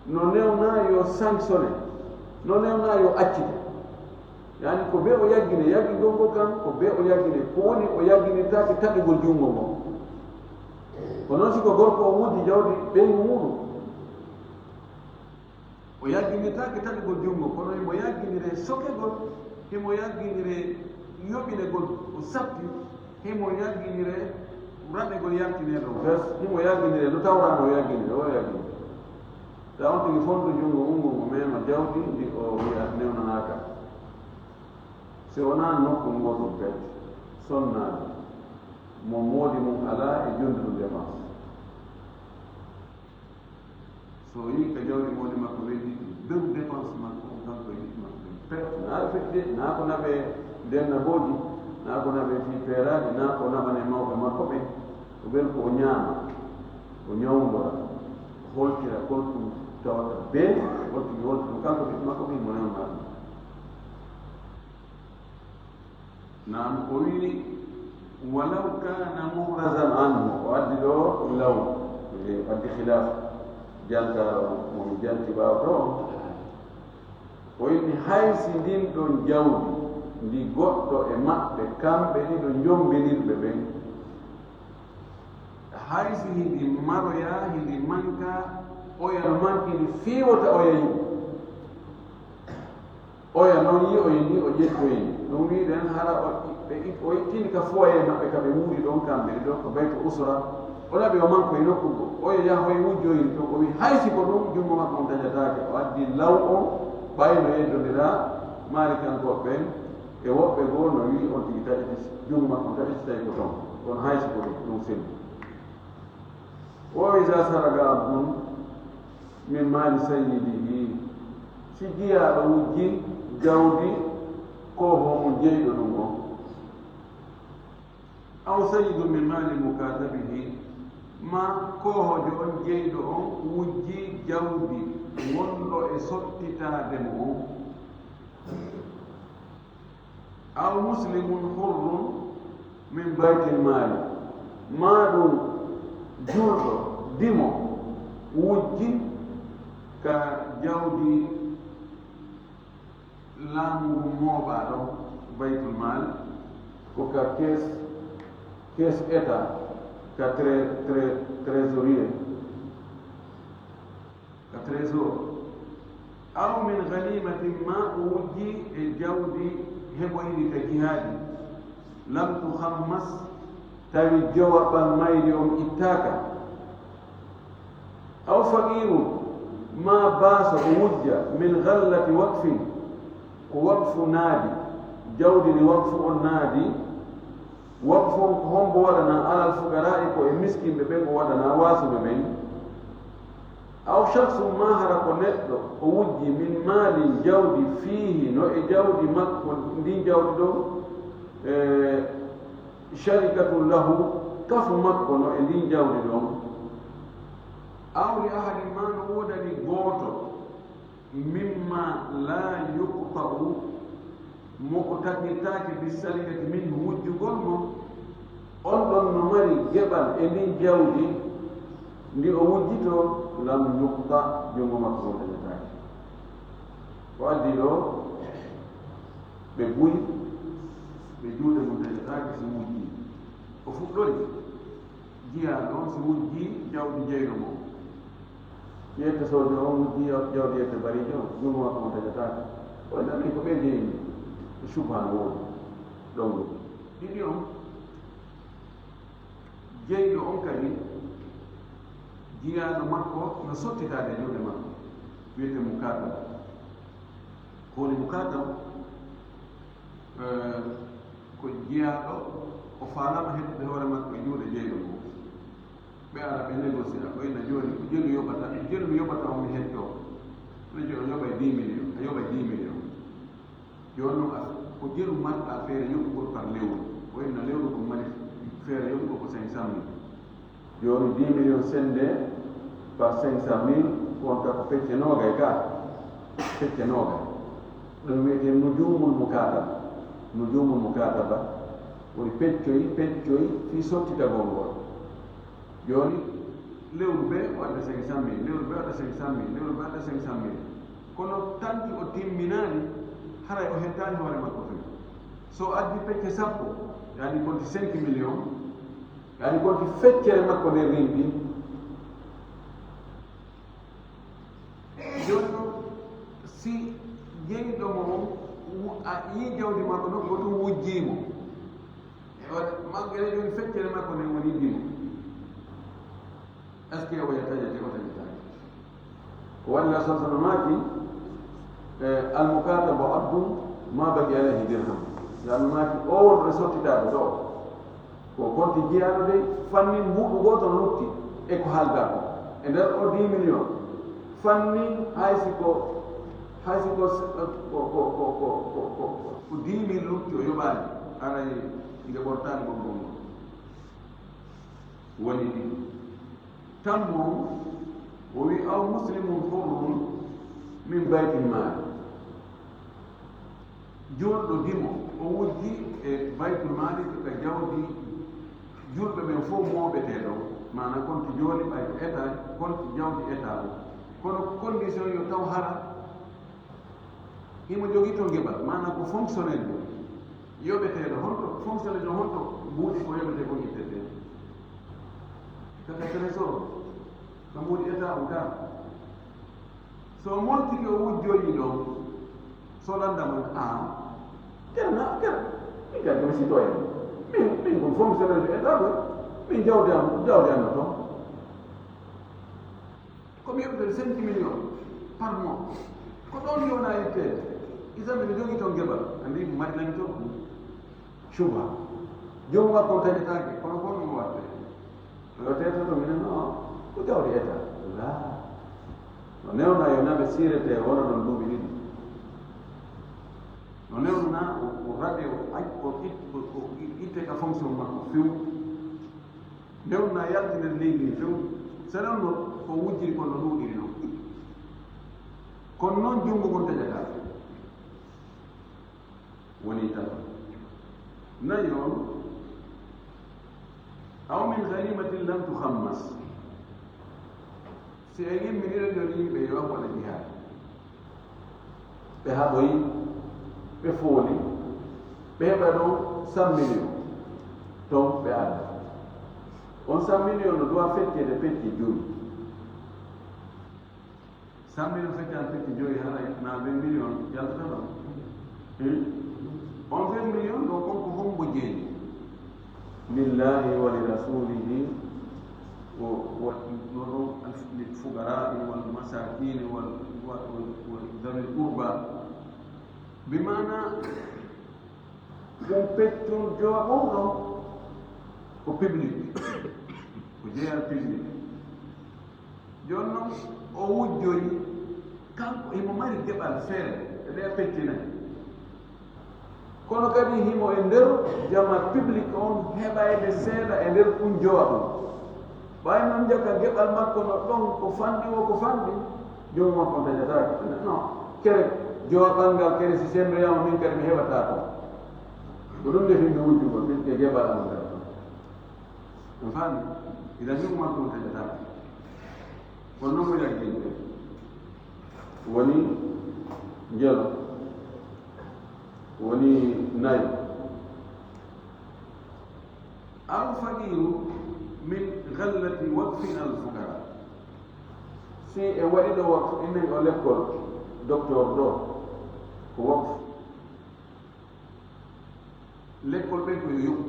No newnaa yo sanctionné. No newnaa yo accite. Yaani ko bee o yaggine, yaggingol ngol kan, ko bee o yaggine. Ko woni o yagginirtaake taƴugol junngo ngon. Ko noon si ko gorko o wujji jawdi ɓeyngu muuɗum. O yagginirtaake taƴugol junngo, kono himo yagginiree sokegol, himo yagginiree yoɓinegol ko satti, himo yagginiree raɓegol yaltinee ɗon. Bes, himo yagginiree no tawraano o yagginiree, o yagginiree. Tawa on tigi fondu junngo ngun ngun mo meema jawdi ndi o wi'a newnanaaka. Si wonaa nokku ngootu bet, sonnaade, mo moodi mum alaa e jonndi ɗum dépense. So o yii ka jawdi moodi makko wedditi, beru dépense makko on kanko e ɓiɓɓe makko ɓen. Pet, naa ɓe fedde, naa ko naɓe ndennabooji, naa ko naɓe fii peeraaji, naa ko naɓane mawɓe makko ɓen. Ko beru ko o ñaama, o ñawndora, o holtira, holɗum tawata bee, holɗum holtira, kanko ɓiɓɓe makko ɓen mo newnaa ɗum. Naam, o wi'i, "Walaw kana muhrazan anhu," o addi ɗo law, e addi khilaf, jantaaro mo mi janti ɓaawo ɗo. O inni, hay si ndin ɗon jawdi, ndi goɗɗo e maɓɓe, kamɓe ɗiɗo njombinirɓe ɓen, hay si hindi maroya, hindi manka, oya no mankini fii wota oya yi'u. Oya non yi'oyi ndi o ƴettoyi. Ɗum wi'uɗen hara o, ɓe it-, o ittini ka foyer maɓɓe ka ɓe wuuri ɗon kamɓe ɗiɗo, ko baytu usra. O naɓi o manko e nokku goo, oya yahoy wujjoyri toon, o wi'i, hay si ko ɗum, junngo makko on dañataake. O addi law on, ɓay no yeddondiraa Maalikankooɓe ɓen e woɓɓe goo no wi'i on tigi taƴiti, junngo makko on taƴiti tawi ko toon. Kono hay si ko ɗum, ɗum selli. Wa iza saraqa abdun min mali sayyidihi, si jiyaaɗo wujji jawdi koohoo mum jeyɗo ɗum on, aw sayyidun min mali mukatabihi, maa koohoojo on jeyɗo on wujji jawdi wonɗo e sottitaade mo on, aw muslimun hurrun min baytil mali, maa ɗum juulɗo dimo wujji ka jawdi laamu ngun mooɓaa ɗon, baytul mal, ko ka kees, kees état, ka tré-, tré-, trésorier, ka trésor. Aw min ghanimatin, maa o wujji e jawdi heɓoyndi ka jihaadi, lam tukhammas, tawi jowaɓal mayri on ittaaka. Aw faqirun, maa baaso o wujja, min ghallati waqfin, ko waqfu naadi, jawdi ndi waqfu on naadi. Waqfu on ko hombo waɗanaa? Alal fuqara'i, ko e miskinɓe ɓen o waɗanaa, waasuɓe ɓen. Aw shakhsun, maa hara ko neɗɗo o wujji, min maalin, jawdi, fiihi, no e jawdi makko, ndin jawdi ɗon, e sharikatun lahu, kafu makko no e ndin jawdi ɗon. Aw li ahadin, maa no woodani gooto, mimma laa yuqta'u, mo o taƴirtaake, bi sarikati minhu, wujjugol mo, on ɗon no mari geɓal e ndin jawdi, ndi o wujjitoo, lam yuqta, junngo makko on dañataake. Ko addi ɗoo, ɓe buy, ɓe juuɗe mum dañataake si wujji. O fuɗɗori. Jiyaaɗo on si wujji jawdi jeyɗo mo, yette soojo on wujji jaw-, jawdi yette bariijo on, junngo makko on dañataake. O nani ko ɓe jeyni, e subha no woodi ɗon wujji. Ɗiɗi on, jeyɗo on kadi, jiyaaɗo makko no sottitaade e juuɗe makko, wiyetee mukatab. Ko woni mukatab? Eh, ko jiyaaɗo, o faalaama heɓtude hoore makko e juuɗe jeyɗo mum. Ɓe ara, ɓe négocier, ko ina jooni, ko jelu yoɓata, ko jelu mi yoɓata on mi hettoo. Ina jooni, o yoɓay dix millions, a yoɓay dix millions. Jooni noon, a, ko jelu marɗa feere yoɓugol par lewru, ko ina lewru ko mari feere yoɓugol ko cinq cent mille. Jooni, dix millions sende par cinq cent mille, ko on ka ko pecce noogay ka, pecce noogay. Ɗum wiyetee nujumul mukataba. Nujumul mukataba woni peccoy, peccoy fii sottitagol ngol. Jooni, lewru bee o adda cinq cent mille, lewru bee o adda cinq cent mille, lewru bee o adda cinq cent mille. Kono tanti o timminaani, haray o hettaani hoore makko tun. So o addi pecce sappo, yaani konti cinq millions, yaani konti feccere makko nder rimbi. Jooni noon, si jeyɗo mo on wu-, a yii jawdi makko noon, ko ɗum wujjii mo. E waɗa, maggere jooni feccere makko nden woni dimo. Est-ce que o yetta yette o taƴitaake? Ko waɗi Rasul sallallahu maaki, eh, al-mukatabu abdun ma baqiya alayhi dirham. Laami maaki, o wonɗo sottitaade ɗo, ko konti jiyaaɗo dey, fanni mbuuɗu gooto no lutti e ko haaldaa ko. E nder o dix millions, fanni hay si ko, hay si ko, ko, ko dix mille lutti o yoɓaani, aray nde ɓortaani ɓoggol ngol. Woni ɗiɗi. Tammo, o wi, aw muslimun hurrun min baytil maali. Juulɗo dimo, o wujji e baytul maali, ko ka jawdi juulɓe ɓen fof mooɓetee ɗon. Maana konti jooni ɓay ko état, konti jawdi état o. Kono condition yo taw hara himo jogii toon geɓal, maana ko fonctionnaire ɗum. Yoɓeteeɗo, honto fonctionnaire ɗum, honto mbuuɗi ko yoɓetee kon ittetee? Kaka trésor, ka mbuuɗi état on ka. So moltike o wujjoyi ɗon, so landama, a, kena, kena, min kadi komi citoyen. Min, min kon fonctionnaire ɗum état ɗum. Min jawdi am, jawdi am no toon. Ko mi heɓtata cinq millions par mois. Ko ɗoon yona itteede. Isa mbiɗa jogii toon geɓal. Anndi mari nani toon. Suba. Joom makko on taƴataake. Kono ko ɗum waɗde. Yo teetato minen o. Ko jawdi eta. La. No newna yo naɓe siirete wona ɗon duuɓi ɗiɗi. No newna o, o raɓe o, o, o itte ka fonction makko few. Nde wonnaa yaltinde leydi ndi few, so rewno ko wujjiri kon no ɗuuɗiri noon. Kono noon junngo ngon taƴataake. Woni tata. Nayi on, aw min ghanimatin lam tukhammas. Si en imminii ɗo yimɓe yo waɗa jihaad. Ɓe haɓoyi, ɓe fooli, ɓe heɓa ɗon cent millions ton ɓe adda. On cent millions no doit feccede pecce joyi. Cent millions feccama pecce joyi, haray na vingt millions yaltata ɗon. Hmm? On vingt millions ɗo, on ko hombo jeyi? Lillahi wa li rasulihi, o, o, o, o, lil fuqara'i wal masakini wal, wa, wa, wa dhawil qurba. Bi maana, ɗum peccun jowaɓon ɗon ko public, ko jeyal public. Jooni noon, o wujjoyi, kanko himo mari geɓal feere e ɗee pecce nayi. Kono kadi himo e nder jama public on heɓayde seeɗa e nder ɗum jowa ɗum. Ɓay noon jaka geɓal makko no ɗon ko fanɗi o ko fanɗi, joom makko dañataake. No, kere jowa ɓanngal kere si sembreyama min kadi mi heɓata toon. Ko ɗum defimi wujjugol min e geɓal am ngal. On faami? Idan joom makko dañataake. Kono noon mo yagginde woni njelo. Woni nayo. Al faqiru min ghallati waqfin al fuqara. Si e waɗi ɗo waqf, innen o lekkol docteur ɗo, ko waqf. Lekkol ɓen ko yo yoɓu.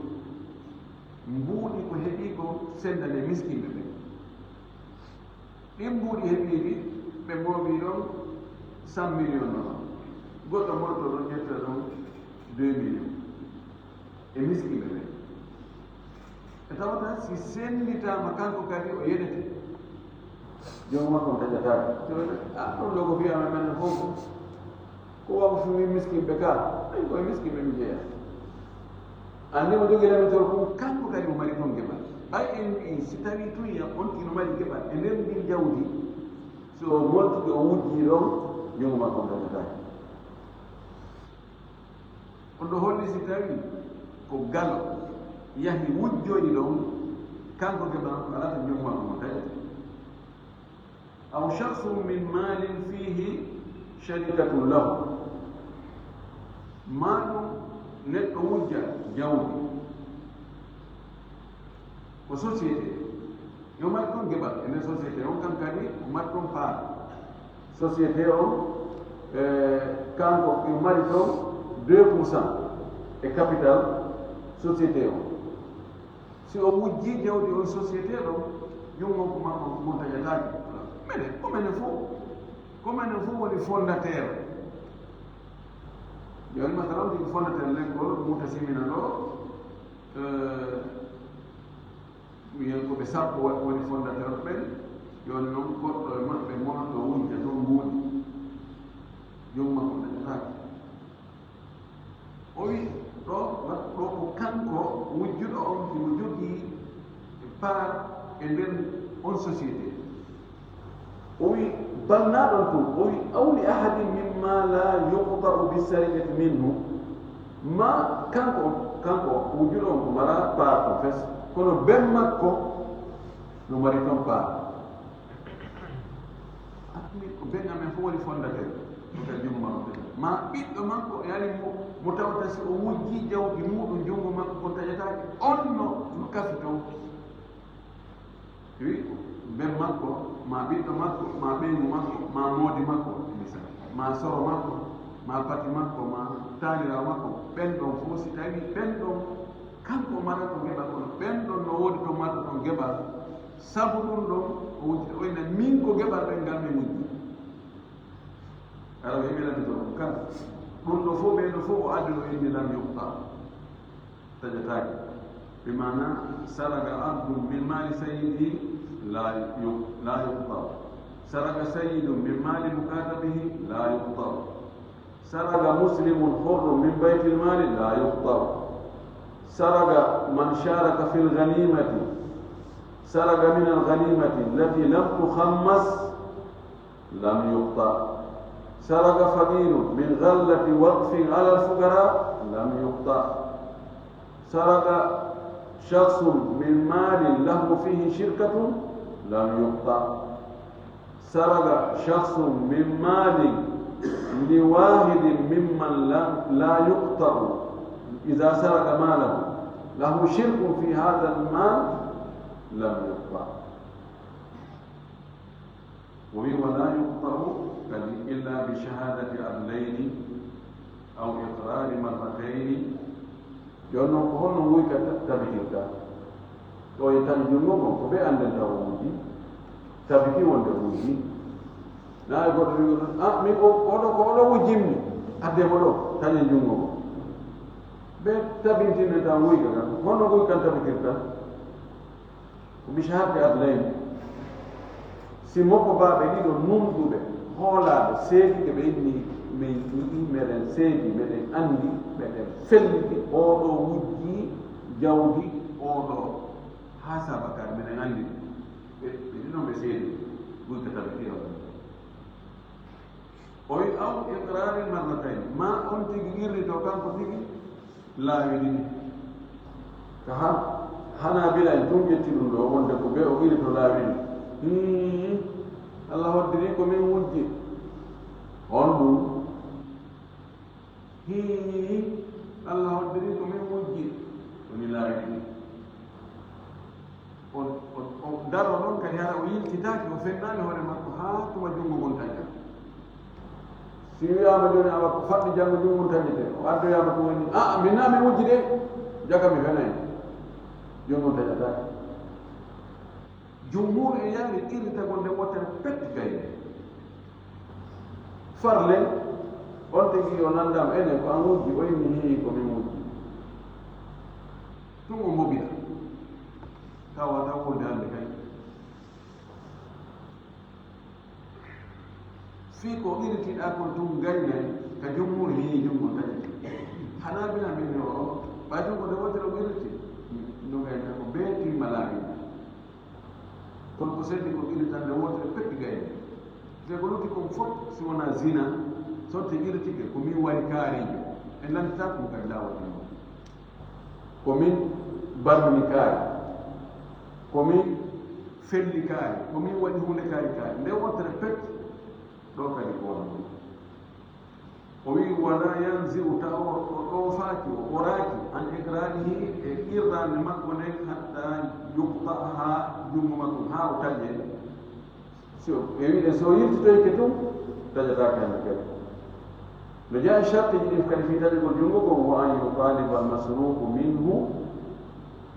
Mbuuɗi ko heɓi ko sendane miskinɓe ɓen. Ɗin mbuuɗi heɓiiɗi, ɓe mooɓii ɗon cent millions no ɗon. Goɗɗo mooɓto ɗon, ƴetta ɗon deux millions. E miskinɓe ɓen. E tawata si senditaama kanko kadi o yeɗete. Joom makko on taƴataake. Tewde, a, ɗon ɗo ko fiyaama men fof. Ko wawfi min miskinɓe ka, min koye miskinɓe mi jeeya. Anndi mo jogii lamitol kon, kanko kadi mo mari toon geɓal. Ɓay en mbiyi, si tawii tun ya on kino mari geɓal e nder ndin jawdi, so o moltude o wujjii ɗon, junngo makko on dañataake. On ɗo holli si tawii ko galo yahi wujjoyi ɗon, kanko geɓal makko alaa to junngo makko on dañata. Aw shakhsun min malin fihi sharikatun lahu. Maa ɗum neɗɗo wujja jawdi. Ko société. Yo mari toon geɓal e nder société on, kan kadi o mari toon part. Société on, eh, kanko yo mari toon deux pour cent e capital société on. Si o wujjii jawdi on société ɗon, junngo ko makko ngon taƴataake. Minen, ko menen fof, ko menen fof woni fondateur. Jooni, masalan, tigi fondateur lekkol Mutasimina ɗo, eh, minen ko ɓe sappo wa-, woni fondateur ɓen. Jooni noon, goɗɗo e maɓɓe mono ɗo wujja toon mbuuɗi. Junngo makko taƴataake. O wi ɗo, ɗo ko kanko wujjuɗo on, himo jogii part e nder on société. O wi, bal na ɗon tun, o wi, aw li ahadin mimma la yuqta'u bi sarikati minhu, ma kanko, kanko wujjuɗo on ko mara part on fes, kono ben makko no mari ton part. Min ko ben amen fof woni fondateur. Ko ka junngo makko. Ma ɓiɗɗo makko, yani mo, mo tawata si o wujji jawdi muɗum junngo makko ko taƴataake, on no, no kafi toon. Wi, ben makko, ma ɓiɗɗo makko, ma ɓeyngu makko, ma moodi makko, misal, ma soro makko, ma pati makko, ma taaniraawo makko, ɓen ɗon fof si tawi ɓen ɗon Kanko marata geɓal, kono ɓen ɗon no woodi to marata ɗon geɓal. Sabu ɗum ɗon, o wujji, o inna min ko geɓal ɓen ngal mi wujji. Ara o heɓi lamito ɗum kan. Ɗum ɗo fof, ɓee ɗo fof o addi o inni lam yuqta. Taƴataake. Bi maana saraga abdun min mali sayyidi la yu-, la yuqta. Saraga sayyidun min mali mukatabihi la yuqta. سرق مسلم حر من بيت المال لا يقطع. سرق من شارك في الغنيمة، سرق من الغنيمة التي لم تخمس لم يقطع. سرق فقير من غلة وقف على الفقراء لم يقطع. سرق شخص من مال له فيه شركة لم يقطع. سرق شخص من مال لواحد ممن لا، لا يقطع. إذا سرق ماله له شرك في هذا المال لم يقطع. ولا يقطع إلا بشهادة عدلين أو إقرار مرتين. Jooni noon, ko honno nguyka ta-, tabitirta? Ɗo e tan junngo ngon, ko ɓe anndanta o wujji, tabiti wonde o wujji. Na e goɗɗo wi'uɗo, "Ah, min o, oɗo ko oɗo wujjimmi, adde mo ɗo, tañe junngo ngon." Ɓe tabintinanta nguyka kan, honno nguyka kan tabitirta? Ko bi shahadati adlayn. Si mokobaaɓe ɗiɗo nunɗuɓe, hoolaaɓe, seediiɓe, ɓe inni, "Min yi'i, meɗen seedi, meɗen anndi, meɗen felliti, oɗo wujji jawdi oɗo haa sabakar, meɗen anndi ɗum." Ɓe, ɓe ɗiɗo ɓe seedi, guyka tabitii on. O wi aw iqrarin marratayn, ma on tigi irrito kanko tigi laawi ɗiɗi. Ka ha-, Hanabila en tun ƴetti ɗum ɗo, wonde ko ɓe o irrito laawi ɗiɗi. Hii, Allah hoddiri ko min wujji. Honɗum? Hii, Allah hoddiri ko min wujji. Woni laawi ɗiɗi. O, o, o daro ɗon kadi, hara o yiltitaaki, o fennaani hoore makko haa tuma junngo ngon taƴa. Si wiyaama jooni, awa ko faɗɗi janngo junngo ngon taƴete, o addoyaama ko woni, "Aa, min naa min wujji de, jaka mi fenay." Junngo ngon taƴataake. Jumhur e yaari irritagol nde wottere pet gayne. Farle, on tigi yo nanndam enen ko an wujji, o inni, "Hii, ko min wujji." Tun o mobina. Tawa taw wonde hannde kay. Fii ko irritiɗaa kon tun gaynay ka jumhur hii junngo taƴi. Hanabila min o, ɓay junngo nde wottere o irriti. No gayna ko bee timma laawi. Kono ko seedi ko irritande wootere pet gayni. Te ko lutti kon fof, si wonaa zina, so te irritike, ko min wari kaariijo. En lannditaako mo kadi laawol ɗum. Ko min barmini kaari. Ko min felli kaari. Ko min waɗi huunde kaari kaari. Nde wootere pet, ɗo kadi ko wonaa. O wi'i, "Wala yanzi'u", taw o, o ɗoofaaki, o ɓoraaki, "an iqrarihi", e qirraande makko nden, "hatta yuqta", haa junngo makko, haa o taƴe. Si o, e wi'de, so o yiltitoyke tun, taƴataake hannde kadi. No jeyaa e shartiji ɗin kadi fii taƴugol junngo ngon, "wa an yutaliba al-masruqu minhu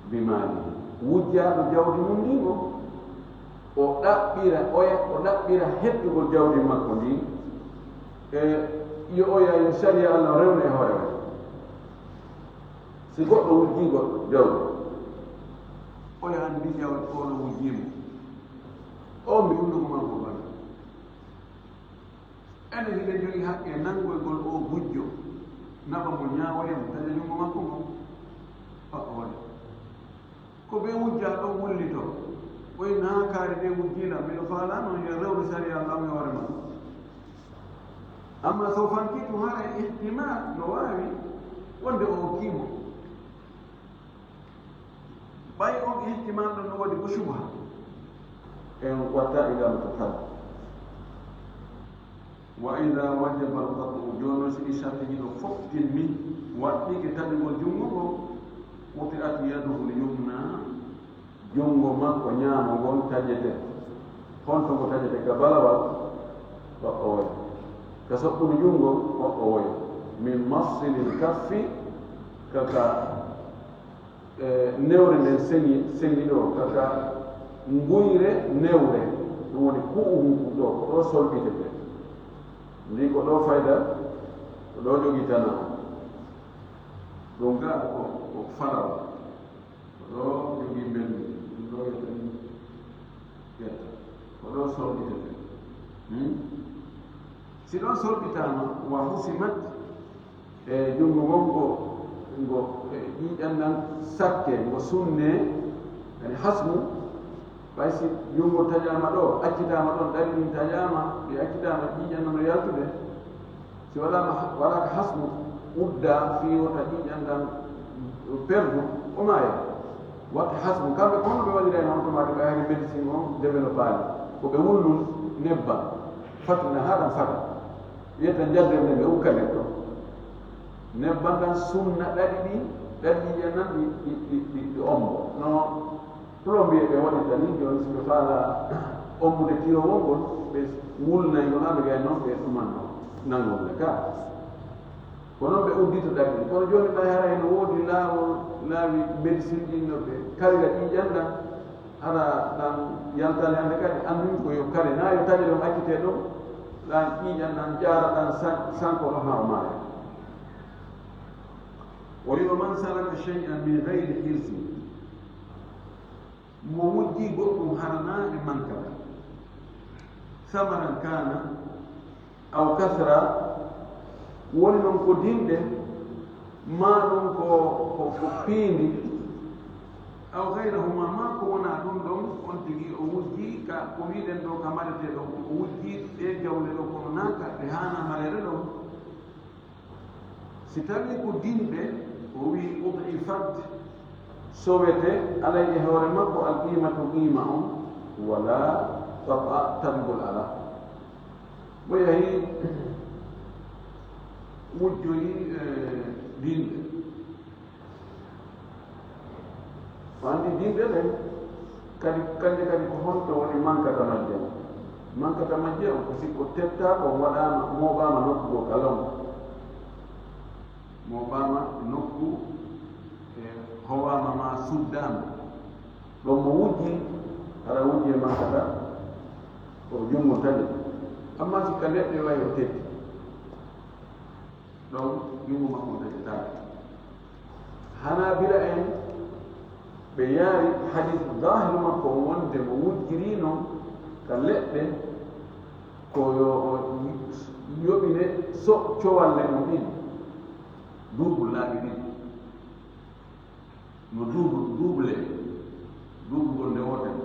bi malihi." Wujjaaɗo jawdi mun ndin on, o ɗaɓɓira, oya, o ɗaɓɓira hettugol jawdi makko ndin, e yo oya, yo sariya Allah rewna e hoore makko. Si goɗɗo wujjii goɗɗo jawdi, oya anndi jawdi o no wujjii mo. O mi hunduko makko bana. Enen hiɗen jogii haqqe nanngoygol oo gujjo, naɓa mo, ñaawoya mo, taƴa junngo makko ngon, faɓɓa waɗa. Ko ɓe wujjaa ɗon wullitoo, ɓoy naa kaari ɗe wujjiila, miɗo faalaa noon yo rewru sariya Allah e hoore makko. Ammaa so o fankii tun, hara e ihtimaal no waawi wonde o okkii mo. Ɓay on ihtimal ɗon no waɗi ko shubha. En watta e ngam ko tan. Wa idha wajaba al-qat'u, jooni si ɗi sartiji ɗo fof timmi, waɗɗike taƴugol junngo ngon, quti'at yaduhu al-yumna, junngo makko ñaamo ngon taƴete. Honto ngo taƴete? Ka balawal, waɗɗo woya. Ka soɓɓudu junngo, waɗɗo woya. Min mafsilil kaffi, ka ka E, newre nden seŋi, seŋi ɗo, kaka nguyre newre, ɗum woni ku'uhu ɗo, ko ɗo solɓitete. Ndi ko ɗo fayda, ko ɗo jogitana. Ɗum ga ko, ko falawa. Ko ɗo jogii mbendu, ɗum ɗo yetta ni, yetta. Ko ɗo solɓitete. Hmm? Si ɗon solɓitaama, wa husimat, e junngo ngon ngo, ngo, e ƴiiƴan nan sakke, ngo sunne, yani hasmu, ɓay si junngo taƴaama ɗo, accitaama ɗon, ɗaɗi ɗin taƴaama, ɗi accitaama, ƴiiƴan nan no yaltude. Si waɗaama, waɗaaka hasmu, udda fii wota ƴiiƴan ɗan perdu, o maaya. Watta hasmu, kamɓe kono ɓe waɗirayno on tomaati ɓay hari médecine on développaali. Ko ɓe wullu nebban, fatina haa ɗan fata. Yetta njadder nden ɓe ukka nden ɗon. Nebban ɗan sunna ɗaɗi ɗi, ɗaɗi ƴiiƴan nan ɗi, ɗi, ɗi, ɗi, ɗi ombo. No plombier ɓe waɗirta ni, jooni si ɓe faala ombude tiyo wongol, ɓe wulnay ngol haa ɓe gay non ɓe ɗuman non. Nangol le ka. Ko non ɓe uddita ɗaɗi ɗi. Kono jooni ɓay haray no woodi laawol, laawi médecine ɗin no ɓe karira ƴiiƴan ɗan. Hara ɗan yaltale hannde kadi anndumi ko yo kare na yo taƴe ɗon accite ɗon. Ɗan ƴiiƴan ɗan ƴaara ɗan san-, sanko ɗon haa o maaya. O wi'i, "Man salaka shay'an min ghayri hirsin." Mo wujji goɗɗum hara na e mankata. Samaran kana aw kasra, woni non ko dinɗe, maa ɗum ko, ko, ko piindi, aw gayrahuma, maa ko wona ɗum ɗon, on tigi o wujji ka, ko wiɗen ɗo ka mareteɗo, o wujji ɗe jawle ɗo kono naaka ɗe haana marere ɗon. Si tawi ko dinɗe, o wi'i ud'ifat, sowete alay e hoore makko al qimatu qima on, wala tab'a tabigol ala. Mo yahi wujjoyi, eh, dinɗe. O anndi dinɗe ɗen kadi, kanje kadi ko honto woni mankata majje on. Mankata majje on ko sikko tetta ko waɗaama, mooɓaama nokku goo ka law. Mooɓaama nokku e howaama maa suddaama. Ɗon mo wujji, hara wujji e mankata, ko junngo tani. Amma si ka leɗɗe wayi o tetti. Ɗon junngo makko on taƴataake. Hanaabila en, ɓe yaari hadiis zaahiru makko on wonde mo wujjiri non ka leɗɗe, ko yo o yoɓine so cowalle mum ɗiɗi, duubu laabi ɗiɗi. No duubu, duubu le, duubu gol nde wootere.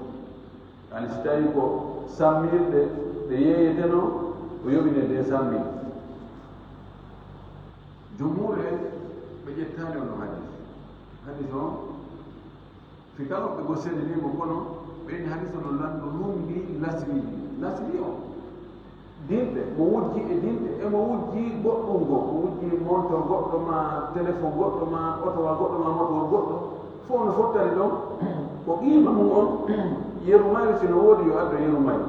Yani si tawi ko sammirɗe ɗe yeeyeteno, o yoɓine deux cent mille. Jumhuur en, ɓe ƴettaani on no hadiis. Hadiis on, fi kala ɓe go seedanii mo, kono ɓe ni hadiis on no lan-, no lummbi lasli, lasli on. Dinɗe, mo wujji e dinɗe, e mo wujji goɗɗum goo, mo wujji montor goɗɗo ma, téléphone goɗɗo ma, otowa goɗɗo ma, motowol goɗɗo, fof no fottani ɗon, ko qiima mum on, yeru mayru si no woodi yo addu yeru mayru,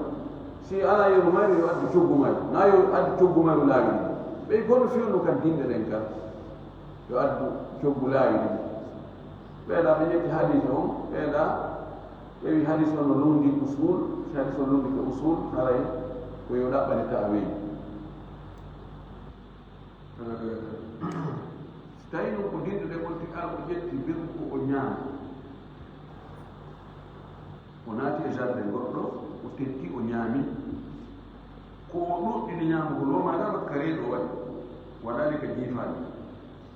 si alaa yeru mayru yo addu coggu mayru, na yo addu coggu mayru laawi ɗiɗi. Ɓey kono fewndo kan dinɗe ɗen kan, yo addu coggu laawi ɗiɗi. Ɓeeɗa ɓe ƴetti hadiis on, ɓeeɗa ƴeewi hadiis on no lundi usul, si hadiis on lundi ko usul, haray ko yo ɗaɓɓani ta'wil. Eh, si tawi non ko dinɗe ɗe on tigi, ala o ƴetti bee ko o ñaami. O naati e jardin goɗɗo, o tetti, o ñaami. Ko o ɗuɗɗini ñaamugol, o maɗa kare ɗo waɗi. Waɗaali ka jiifaani.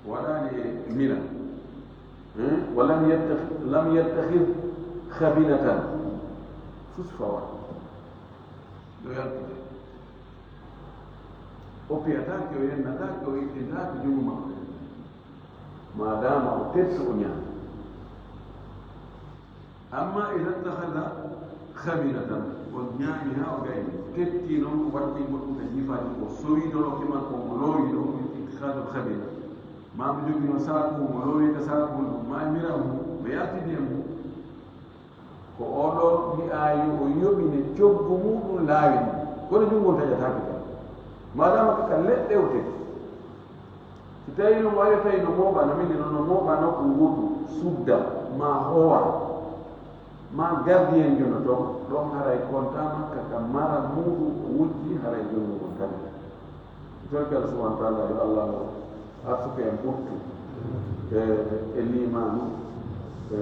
Waɗaali e mila. Hmm? Wa lam yattakhid, lam yattakhid khabinatan. Fus fawa. Ɗo yaltude. O piyataake, o yennataake, o ittintaake junngo makko. Maadaama o tetti, o ñaami. Amma iza ittakhadha khabinatan, o ñaami haa o gayni, tetti non, o watti goɗɗum ka jiifaani, o sowi doloke makko, o loowi ɗum, ittikhadhu khabina. Maa mo jogino saaku, mo loowi ka saaku mum, maa mirahu, mo yaltini e mum. Ko oɗo wi'aayi o yoɓine coggu muɗum laawi ɗum. Kono junngo on taƴataake kan. Maadaama ka leɗɗe o tetti. Si tawii ɗum waɗi, tawi no mooɓa, no mini noon, no mooɓa nokku nguutu, sudda, ma howa, ma gardien jono toon, ɗoon haray kontaama ka, ka mara muuɗum o wujji, haray jooni no kontaama. Torki Allah subhanahu wa taala, yo Allah o arsuku en ɓuttu e, e liimaanu, e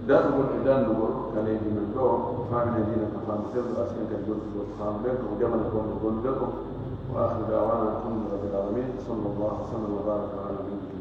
daɗugol e danndugol ka leydi men ɗo, faamina diina ka faamu sellu, arsuku en kadi goɗɗugol faamu ɓen, ko jabana ko no gondude ko. Wa akhiru da'wana alhamdulillahi rabbil alamin. Sallallahu wa sallam wa baraka ala nabiyyina